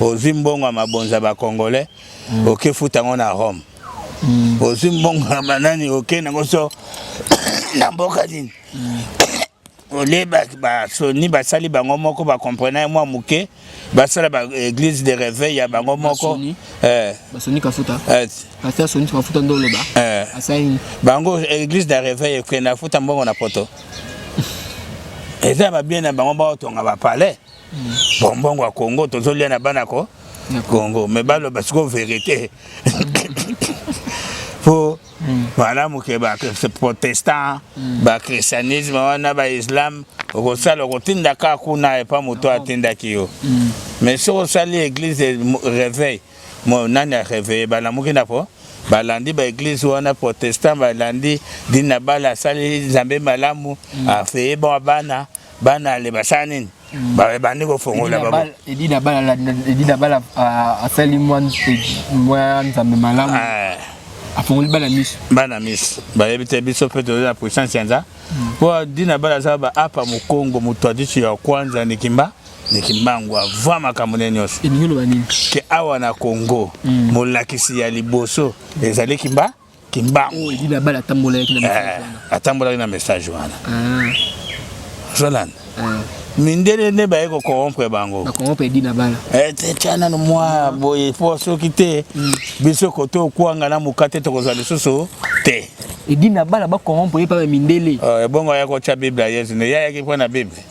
Ozwi mbongo ya mabonza ya bacongolais, okefuta yango na Rome. Ozwi mbongo ya banani, okende yango so na mboka nini. Olie basoni basali bango moko, bacomprena ye mwa moke, basala baéglise de réveil ya bango moko. Basoni Kafuta. Pasteur Soni Kafuta nde oloba. Asali bango église de réveil, ekende afuta mbongo na poto. Eza babien na bango, baotonga bapalais. Bon, mbongo ya Congo tozolia na bana ko Congo, mais baloba sikoyo vérité po malamu ke baprotestant, bachristianisme wana, baislam, okosala, okotinda kaka kuna epa moto atindaki yo. Mais soki osali église réveil, nani aréveille? Balamuki na po balandi baéglise wana protestant, balandi dina bala asali Nzambe malamu, afeye bon bana bana ale basala nini? Bandi kofongola bango. Edina Bala asali mwa Nzambe malamu, afongoli bana miso. Bana miso bayebi te. Biso mpe toza na puissance ya nza po Dina Bala aza baapa mokongo, moto adiso ya kwanza nikimba nikimbangu avant makambo ne nyonso. Elingi oloba nini? Ke awa na Congo, molakisi ya liboso ezali Kimba Kimbangu. Edina Bala atambolaki na message wana. Atambolaki na message wana. Ozolanda mindele nde baye kocorrompre bango. Bacorrompre Edina Bala. Tya nano mwa boye po soki te, biso kote okwanga na mokate tokozwa lisusu te. Edina Bala bacorrompre ye mpa mindele. Ebongo aya kotya Bible ya Yesu nde ye ayaki mpo na Bible,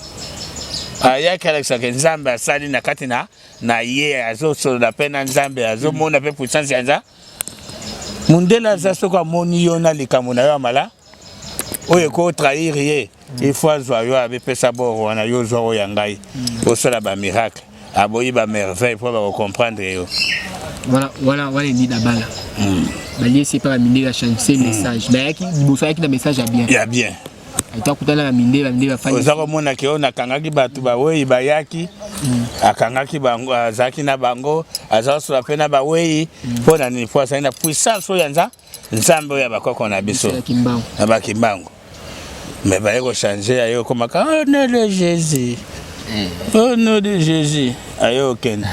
ayaki alakisaka Nzambe asali na kati na ye, azosolola mpe na Nzambe, azomona mpe puissance ya Nzambe. Mundele aza, soki amoni yo na likambo na yo ya mala oyo ekotrahir ye, il faut azwa yo, abepesa boro wana, yo ozwa oyo ya ngai, osala bamiracle, aboyi bamerveille mpo bakocomprendre yo. Wana Edina Bala baliesi epa bamindele, achange message. Bayaki liboso, ayaki na message ya bien. Ya bien. Ata akutana na mindele, bamindele bafandi. Oza komona ke oyo nakangaki bato bawei bayaki, akangaki bango, azalaki na bango, aza kosola mpe na bawei. Mpo na nini? Mpo azali na puissance oyo ya Nzambe oyo ya bakoko na biso. Ya Kimbangu. Na bakimbangu. Me baye kochange, aye okomaka au nom de Jésus, au nom de Jésus, aye okende.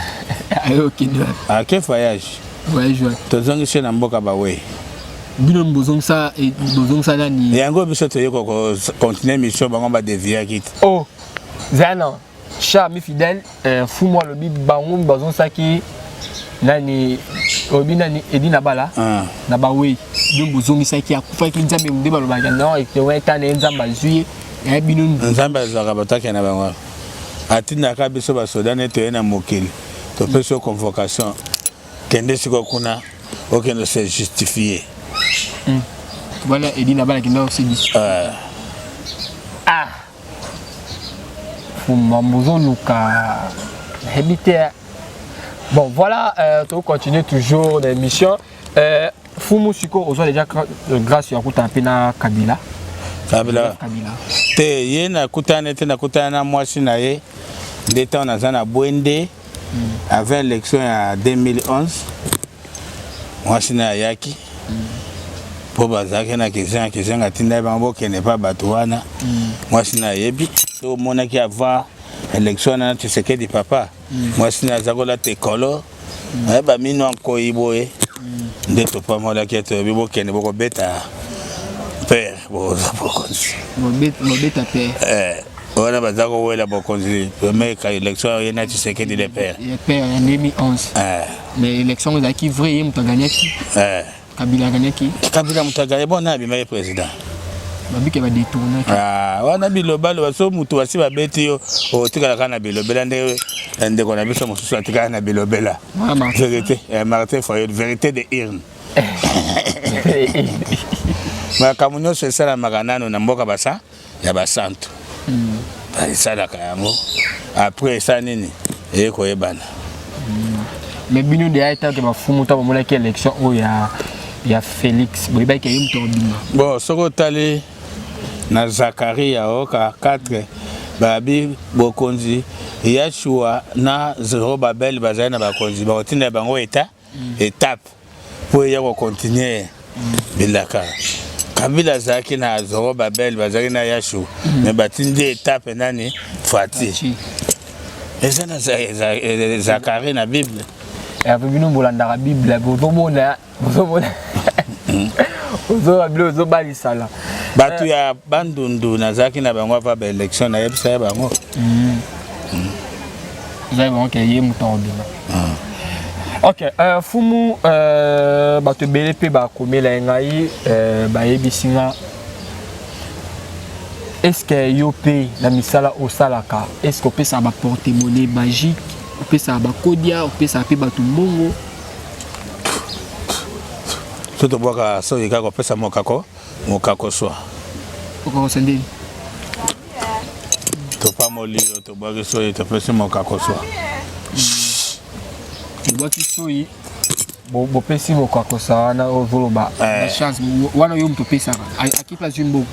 Aye okende wapi? Ake voyage. Voyage wapi? Tozongisi ye na mboka bawei. Bino bozongisa, bozongisa nani? Yango biso toye kocontinue mission bango badeviaki te. Oh, zana cher ami fidèle, fumu alobi bango bazongisaki nani? Olobi nani? Edina Bala. Na bawei bino bozongisaki, akufaki. Nzambe nde balobaka non, etana ye, Nzambe azwi ye, ya bino. Nzambe azwaka bato akende na bango, atindaka biso basoda nde toye na mokili, topesi yo convocation, kende sikoyo kuna, okende se justifie. Wana Edina Bala kenda osebisi. Ah, fuma bozoluka, nayebi te. Bon voilà, tocontinue toujours na émission. Fumu, sikoyo ozwa déjà grâce ya kutana mpe na Kabila? Kabila? Kabila. Te, ye nakutana te, nakutana na mwasi na ye nde ntango naza na Bwende avant élection ya 2011. Mwasi na ye ayaki mpo bazalaki na Kizenga. Kizenga atindaki bango bokende mpa bato wana. Mwasi na ayebi so omonaki avant élection wana na Tshisekedi papa. Mwasi na aza kolata ekolo. Eh, bamino ya nkoi boye nde topamolaki ete toyebi bokende bokobeta pere bokozwa bokonzi. Bobeta pere. Eh, wana baza kowela bokonzi premier élection ye na Tshisekedi le père. Le père en 2011. Eh. Mais élection ezalaki vrai, ye moto agagnaki. Eh. Kabila agagnaki. Kabila moto aganye, bon na abimaki président. Babike ba détournaki. Ah, wana bilobaloba so moto basi babeti yo otikala kaka na bilobela nde ndeko na biso mosusu atikala na bilobela. Vérité, eh, Martin Fayulu, vérité de urne. Makambo nyonso esalamaka nano na mboka basa ya basantu. Esalaka yango après esala nini eye koyebana. Mais bino deya etake bafumu ntango bamonaki élection oyo ya Félix, boyebaki ye moto akobima. Bon, soki otali na Zakaria oka 4, babi bokonzi Yashua na Zorobabel bazali na bakonzi, bakotinda bango eta étape mpo eya kocontinue bilaka. Kabila azalaki na Zorobabel, bazalaki na Yashu, mais batindi étape nani? Fati. Eza na Zakari na Bible. Herve, bino bolandaka Bible, bozomona bozomona ozoba bilo ozobalisala. Bato ya Bandundu nazalaki na bango ava baélection, nayebisa ya bango. Ezali bango ke ye moto akobima. Ok, fumu, bato ebele mpe bakomela ye ngai, bayebisi nga est-ce yo mpe na misala osalaka, est-ce opesaka baporte-monnaie magique, opesaka bakodia, opesaka mpe bato mbongo? So tobwaka soki kaka kopesa mokako mokako swa. Okokosa ndeni? Topamoli yo, tobwaki soki topesi mokako swa. Tobwaki soyi, bopesi mokakosa wana, ozoloba chance wana yo moto opesaka akipe azwi mbongo.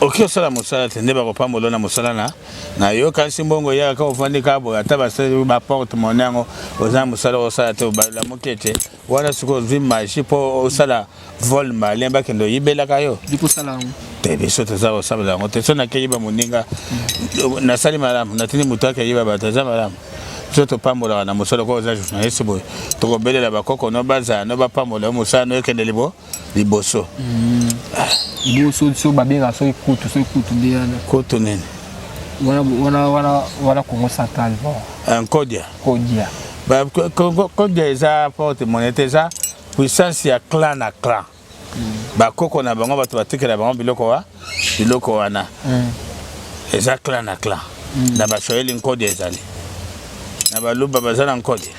Oki osala mosala te nde bakopambola na mosala na yo, kasi mbongo eyaka kaka ofandi kaka boye. Ata basali baporte monnaie yango, oza na mosala osala te, obalamuki ete wana sikoyo ozwi magie mpo osala vol malin, bakende oyibelaka yo. Likosala yango. Te, biso toza kosala yango te. So nakeyiba moninga, nasali malamu, natindi moto akeyiba bato, eza malamu. Biso topambolaka na mosala. Ko oza journaliste boye, tokobelela bakoko no bazala no bapambola yo, mosala no ekende liboso. Liboso so babengaka soki kutu, soki kutu nde wana. Kutu nini? Wana wana wana wana Congo Central, bon. Nkodia. Kodia. Kodia eza porte monnaie te, eza puissance ya clan na clan. Bakoko na bango, bato batikela bango biloko wa biloko wana. Eza clan na clan. Na Baswahili nkodia ezali, na Baluba baza na nkodia.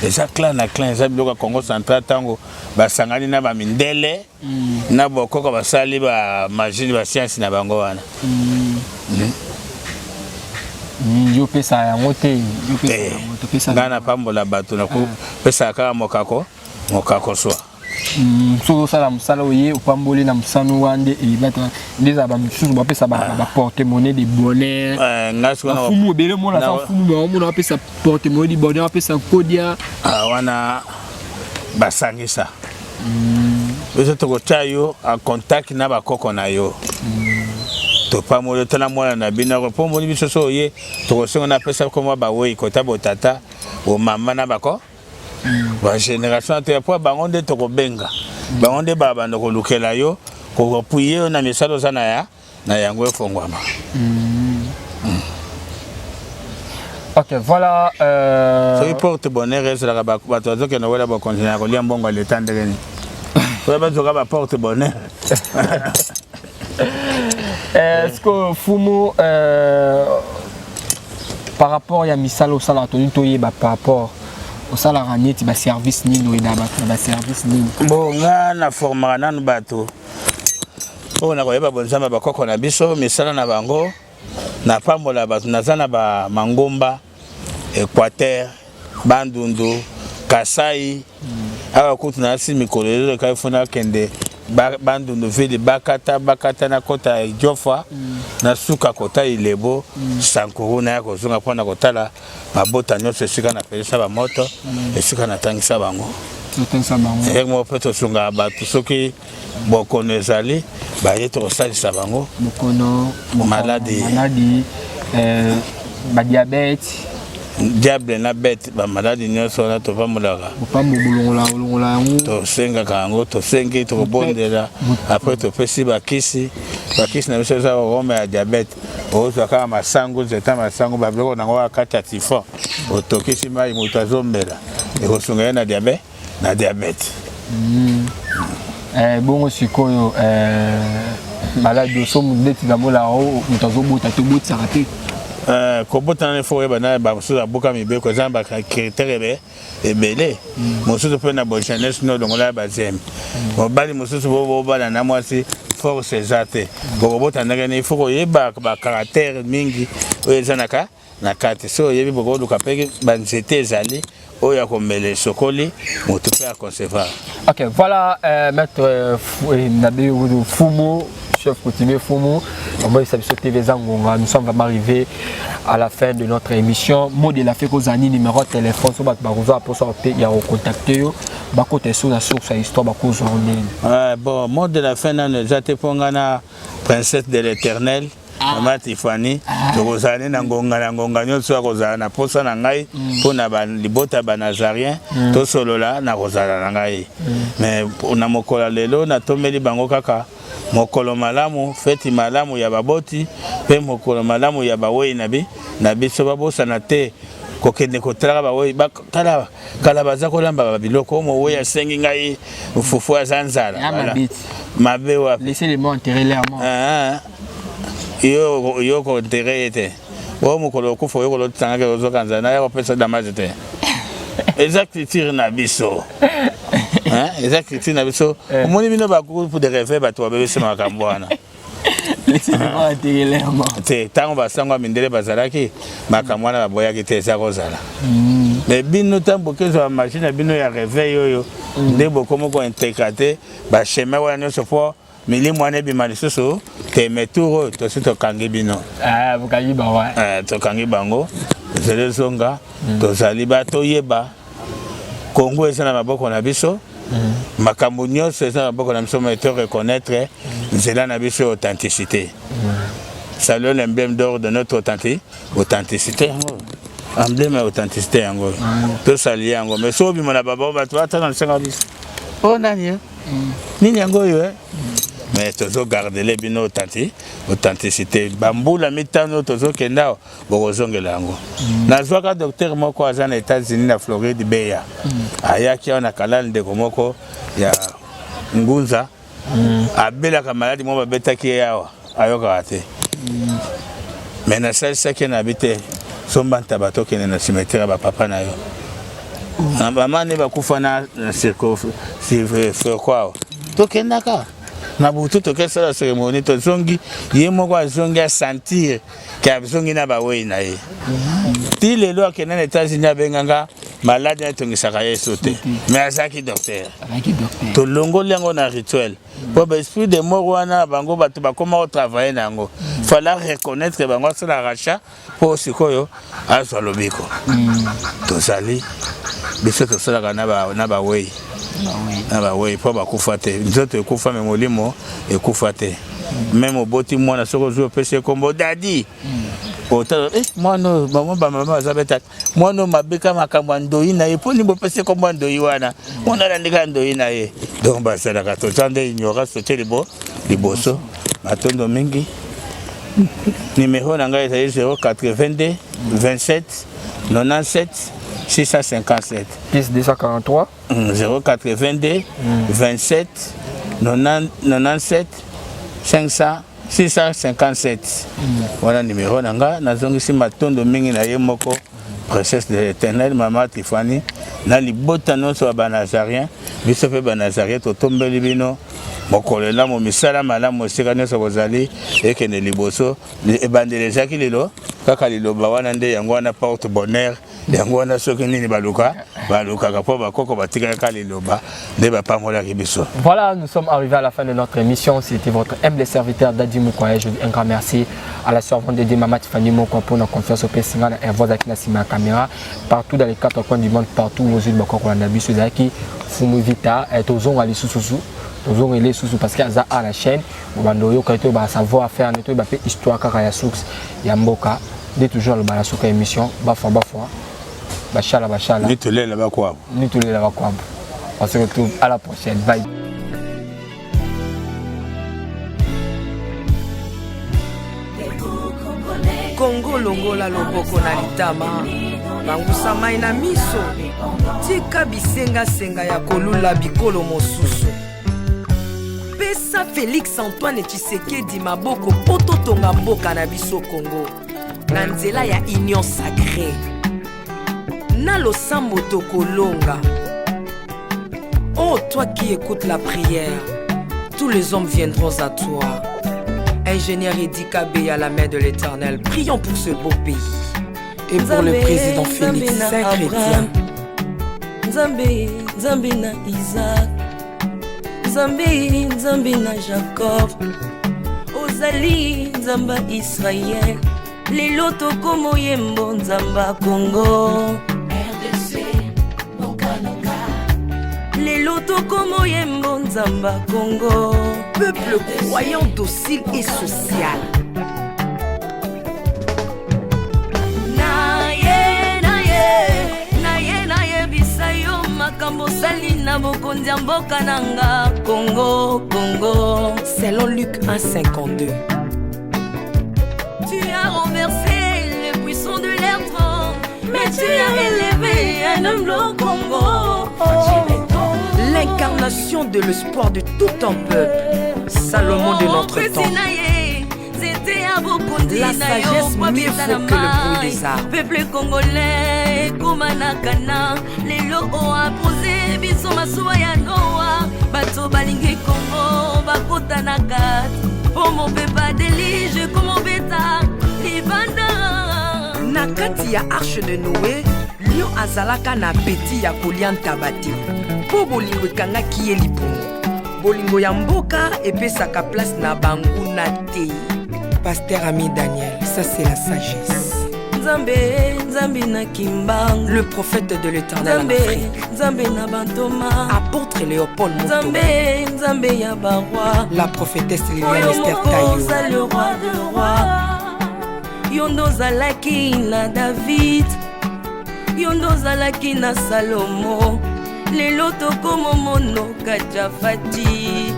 Eza clan na clan, eza biloko ya Congo Central. Ntango basangani na bamindele na bokoko, basali bamagie, bascience na bango wana. Yo opesa yango te? Yo opesa yango topesa. Ngai napambola bato, nakopesaka kaka mokako mokako swa. Soki osala mosala, oye opamboli na mosano wana nde eyebata nde ezala. Bamisusu bapesa baporte monnaie de bonheur. Ngai sikoyo bafumu ebele mona sa fumu baomona bapesa porte monnaie de bonheur, bapesa kodia. Ah, wana basangisa biso, tokotia yo en contact na bakoko na yo, topamoli yo tala mwana na bino mpo moni biso. So oye, tokosenga napesa komwa bawei kota botata bomama na bako bagénération te, po bango nde tokobenga, bango nde babanda kolukela yo, koappuyer yo na misala oza na ya na yango efongwama. Ok, voilà. Soki porte bonheur ezalaka, bato bazokende wela bakonzi ya kolia mbongo ya leta ndenge nini? Oyo bazoka baporte bonheur. Est-ce que fumu, par rapport ya misala osalaka, toni toyeba par rapport osalaka neti baservice nini, oyeda bato na baservice nini? Bon, nga naformaka nanu bato oyo na koyeba bonzambe ya bakoko na biso, misala na bango. Napambola bato, naza na bamangomba Équateur, Bandundu, Kasai. Awa kutu nayasi mikolo eloleka efo nakende Bandundu ville, bakata bakata, nakota Idiofa, nasuka kota Ilebo, Sankuru, naya kozonga mpona kotala mabota nyonso esika napelisa bamoto, esika natangisa bango. Totangisa bango. Eloko moko mpe tosungaka bato, soki bokono ezali, baye tokosalisa bango. Bokono? Maladi. Maladi, badiabète. Diable na bete, bamaladi nyonso wana topambolaka. Olongola yango. Tosengaka yango, tosengi, tokobondela, après topesi bakisi. Bakisi na biso eza rome ya diabète. Ozwa kaka masangu, nzeta masangu, babiloko nango kaka kati ya tifon, otokisi mai, moto azomela, ekosunga ye na diabète, na diabète. Bongo sikoyo maladi oso neti namona moto azobota, tobotisaka te? Kobotana, il faut oyeba na bamosusu abuka mibeko, eza na bacritère ebele. Mosusu mpe na bojeunesse no olongola ya bazemi. Mobali mosusu bobala na mwasi, force eza te, bokobota ndenge nini? Il faut koyeba bacaractère mingi oyo eza na kati. So oyebi, bokoluka mpe banzete ezali oyo ya komela, esokoli moto mpe aconcevoir. Ok, voilà, maître Nabe Fumu, chef coutumier Fumu, on va TV Zangonga. Nous sommes vraiment arrivés à la fin de notre émission. Mot de la fin, kozani numéro de téléphone, so bato bakozwa posa ya kocontacter yo, bakota so na source ya histoire, bakozwa ndenge. Bon, mot de la fin nano eza te, mpo nga na princesse de l'Éternel, Mama Tifani, tokozala nde na ngonga na ngonga nyonso ya kozala na posa na ngai mpo na libota ya banazarien, tosolola na kozala na ngai. Mais na mokolo ya lelo, natombeli bango kaka mokolo malamu, feti malamu ya baboti mpe mokolo malamu ya bawei na biso. Babosana te kokende kotalaka bawei. Tala, kala baza kolamba babiloko oyo mowei asengi ngai fufu, aza nzala. Mabe wapi? Laissez les morts enterrer leurs morts. Ah, yo yo koenterrer ye te. Oyo mokolo okufa, oyo kolotangaki, ozoka nzala, naya kopesa damage te. Eza culture na biso, eza culture na biso. Omoni bino bagroupe de réveil, bato babebisi makambo wana. Te, ntango basango ya mindele bazalaki, makambo wana baboyaki te, eza kozala. Mais bino, ntango bokezwa machine na bino ya réveil oyo, nde bokomi kointégrer te bachemin wana nyonso mpo milimo wana ebima lisusu te. Mais tour oyo tosi tokangi bino. Tokangi bango, ezali ezonga. Tozali batoyeba Kongo eza na maboko na biso, makambo nyonso eza na maboko na biso. Mais to reconnaître nzela na biso, authenticité. Saluons l'emblème d'or de notre authenticité. Yango emblème ya authenticité, yango tosalie yango. Mais so obima na baba, bato batanga lisenga biso o nani nini yango oyo. Mais tozogardele bino authenticité. Bambula 5 tozokende awa, bokozongela yango. Nazwaka docteur moko aza na États-Unis, na Floride, beya ayaki awa na kalala, ndeko moko ya ngunza abelaka maladi moko, babetaki ye awa, ayokaka te. Mais nasalisaki ye na bi te, somba ntaba, tokende na cimetière ya bapapa na yo, bama nde bakufa na circo awa. Tokendaka na butu, tokesala cérémonie, tozongi, ye moko azongi, asentir ke azongi na bawei na ye. Ti lelo akende na États-Unis, abenganga, maladi atongisaka ye so te. Mais azalaki docteur. Tolongoli yango na rituel mpo baesprit de mort wana, bango bato bakóma kotravailler na yango. Fallait reconnaître bango, asala rachat mpo sikoyo azwa lobiko. Tozali biso, tosalaka na bawei, na bawei mpo bakufa te. Nzoto ekufa, mais molimo ekufa te. Même oboti mwana, soki ozwi, opesi ekombo dadi, otala mwana oyo, bango bamama baza beta mwana oyo mabeka makambo ya ndoi na ye. Mpo nini bopesi ekombo ya ndoi wana? Mwana alandika ya ndoi na ye. Donc basalaka, toza nde ignorance. Totie liboso matondo mingi. Numéro na ngai ezali 082 27 97 657. Plus 243. 082 27 97 500 657. Wana numéro na nga. Nazongisi matondo mingi na ye moko princesse de l'Éternel, mama Tifani, na libota nyonso ya banazarien. Biso mpe banazarien, totombeli bino mokolo elamu, misala malamu esika nyonso bozali, ekende liboso. Ebandeli ezalaki lelo kaka liloba wana nde yango wana porte bonheur, yango wana soki nini baluka balukaka mpo bakoko batikaka liloba nde bapambolaki biso. Voilà, nous sommes arrivés à la fin de notre émission. C'était votre humble serviteur Dadi Moukoya. Je dis un grand merci à la servante de Dieu, Mama Tiffany Moukoya, pour notre confiance au Pessinga, na Hervois na sima caméra, partout dans les quatre coins du monde, partout où vous êtes, bakoko na biso zaki, Fumu Vita, et tozonga lisusu, tozonga lisusu parce que aza à la chaîne, bando yoka to ba savoir faire, to ba pe histoire kaka ya source ya mboka. Nde toujours aloba na suka émission, bafwa bafwa, bashala bashala, nitulela bakwabo, nitulela bakwabo. On se retrouve à la prochaine, bye. Kongo, longola loboko na litama, bangusa mai na miso, tika bisengasenga ya kolula bikolo mosusu. Pesa Félix Antoine Tshisekedi maboko mpo totonga mboka na biso Kongo na nzela ya Union Sacrée. Na losambo tokolonga. Oh, toi qui écoutes la prière, tous les hommes viendront à toi. Ingénieur Eddy Kabeya, la main de l'Éternel, prions pour ce beau pays et pour le président Félix, saint chrétien. Nzambe, Nzambe na Isaac, Nzambe, Nzambe na Jacob, ozali Nzambe ya Israel. Lelo tokomoyembo Nzambe ya Congo, lelo tokomoyembo Nzambe ya Congo. Peuple croyant, docile et social. Na ye, na ye, na ye, nayebisa yo makambo osali na bokonzi ya mboka na nga Kongo, Kongo. Selon Luc 1,52. Tu as renversé le puissant de l'air trône, mais tu as élevé un homme au Congo. L'incarnation de l'espoir de tout un peuple, Salomon de notre temps. La sagesse mieux vaut que le bruit des armes. Peuple congolais ekóma na kana. Lelo oapose biso masuwa ya Noa. Bato balingi Kongo bakota na kati mpo mopepa déluge komobeta libanda. Na kati ya arche de Noé, lion azalaka na appétit ya kolia ntaba te, mpo bolingo ekangaki ye libumu. Bolingo ya mboka epesaka place na banguna te. Pasteur Ami Daniel, ça c'est la sagesse. Nzambe, Nzambe na Kimbangu, Le prophète de l'Éternel en Nzambe, Afrique. Nzambe na bantoma, Apôtre Léopold Moto. Nzambe, Nzambe ya baroi, La prophétesse Liliane oyo Esther moko Tayo. oza le roi de roi. Yo nde ozalaki na David, yo nde ozalaki na Salomo. Lelo tokomomonoka Jafati,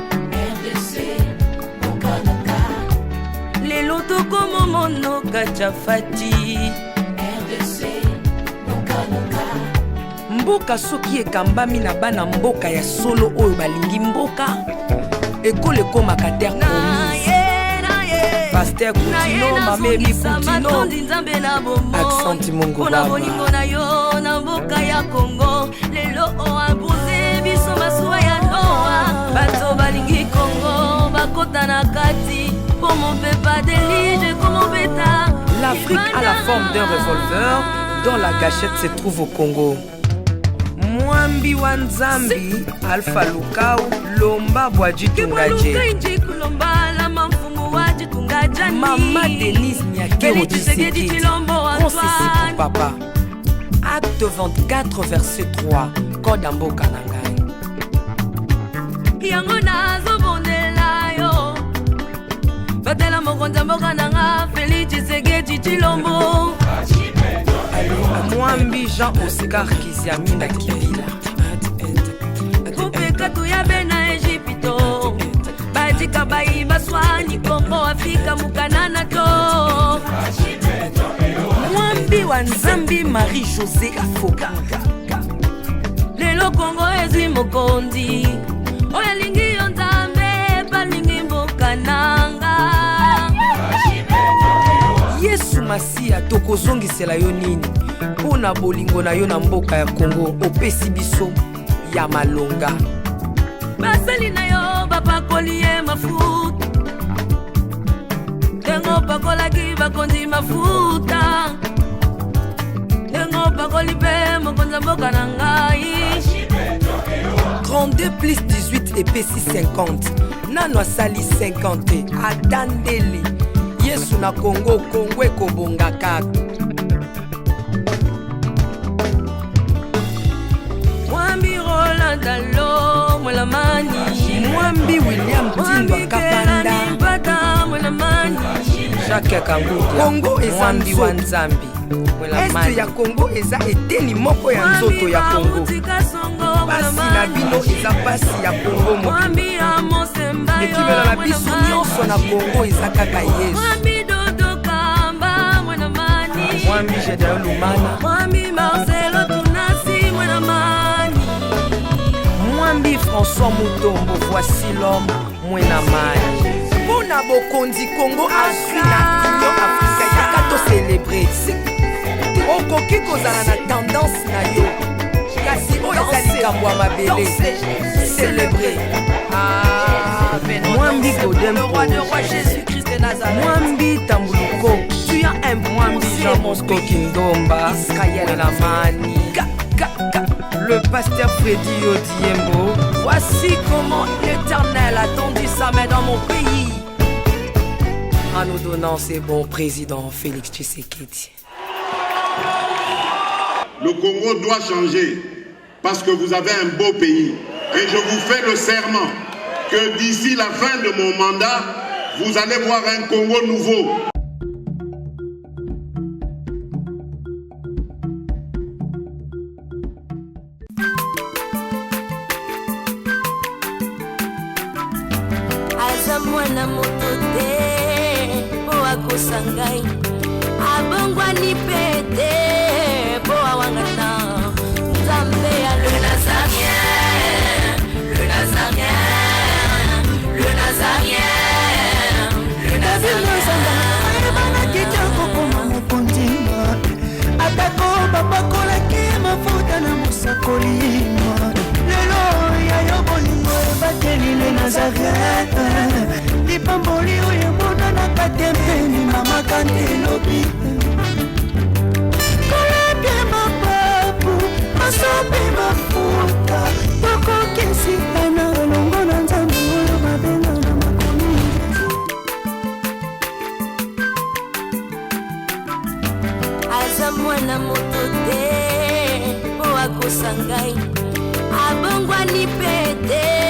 lelo tokomomonoka Jafati. Mboka soki ekambami na bana mboka ya solo oyo balingi mboka, ekolo ekomaka terre promise. Pasteur Kutino, Mame Ebi Nazongisa Kutino. matondi, Nzambe na bomoi, Accent Mungu mpona Baba. bolingo na yo na mboka ya Kongo. Lelo oapose biso masuwa ya Noa. Bato balingi Kongo bakota na kati mpo mopepa déluge komobeta. L'Afrique a la forme d'un revolver dont la gâchette se trouve au Congo. Mwambi wa Nzambi, Alpha Lukau, Lomba Bwajitungaje. Kibwalukainji kulombala mamfumu wa jitunga jani. Mama Denise Nyakero Félix Tshisekedi Tshisekedi, Tshilombo Concessi Antoine. pour papa. Acte 24, verset 3. Code mboka na ngai. Yango nazobondela yo, batela mokonzi ya mboka na nga Félix Tshisekedi Tshilombo. Mwambi Jean Oscar Kiziamina Kibila. Kupeka tuyabe na Ejipito, badika bayi baswani Kongo Afrika mukanana to. Mwambi wa Nzambi Marie-José Afoka. Lelo Kongo ezwi mokonzi oyo alingi yo, Nzambe, balingi mboka nanga. Yesu Masiya, tokozongisela yo nini mpo na bolingo na yo na mboka ya Kongo opesi biso ya malonga? Basali na yo bapakoli ye mafuta, ndenge opakolaki bakonzi mafuta, ndenge opakoli mpe mokonzi ya mboka na ngai. 32 plus 18 epesi 50. Nano asali 50 te, ata ndele. Yesu na Kongo, Kongo ekobonga kaka. Mwambi Roland Dalo Mwelamani. Mwambi William Tindwa Mwambi Kapanda. Kelani Mpata Mwelamani. Jacques Kangudia. Kongo eza Mwambi wa nzoto. Nzambi. Este ya Kongo eza eteni moko ya nzoto ya Kongo. Pasi na bino eza pasi ya Kongo mobimba. Ekimelo na biso nyonso na Kongo eza kaka Yesu. Mwambi Gedeon Lumana. Mwambi Marcelo Tunasi mwana mani. Mwambi François Mutombo, voici l'homme mwena mani. Mpo na bokonzi Kongo azwi na Union Africaine, yaka tocelebre. Okoki kozala na tendance na yo, kasi oyo eza likambo ya mabele. Celebre. Mwambi Godin Le roi de roi Jésus-Christ de Nazareth. Mwambi Tambuluko. Tu as imposé Mwambi Jean Bosco mon pays. Kindomba. Israël. Mwena mani. Le pasteur Freddy Odiembo. Voici comment l'Éternel a tendu sa main dans mon pays. En nous donnant ce bon président Félix Tshisekedi. Le Congo doit changer parce que vous avez un beau pays. Et je vous fais le serment que d'ici la fin de mon mandat, vous allez voir un Congo nouveau. Aza mwana moto te mpo akosa ngai, abongwani mpe te mpo awangana Nzambe ya le Nazarien, le Nazarien, le Nazarien, le Nazarien. Ayebanaki te kokoma mokonzi, atako bapakolaki mafuta na mosakoli. Lelo ya yo bolingo ebateli le Nazaret, lipamboli oyo emonanaka te mpeni mamaka nde elobi kolapie mapapu masopi mafuta tokokisikana elongo na Nzambe oyo babenga na makomi. Aza mwana moto te mpo akosa ngai, abongwani mpe te.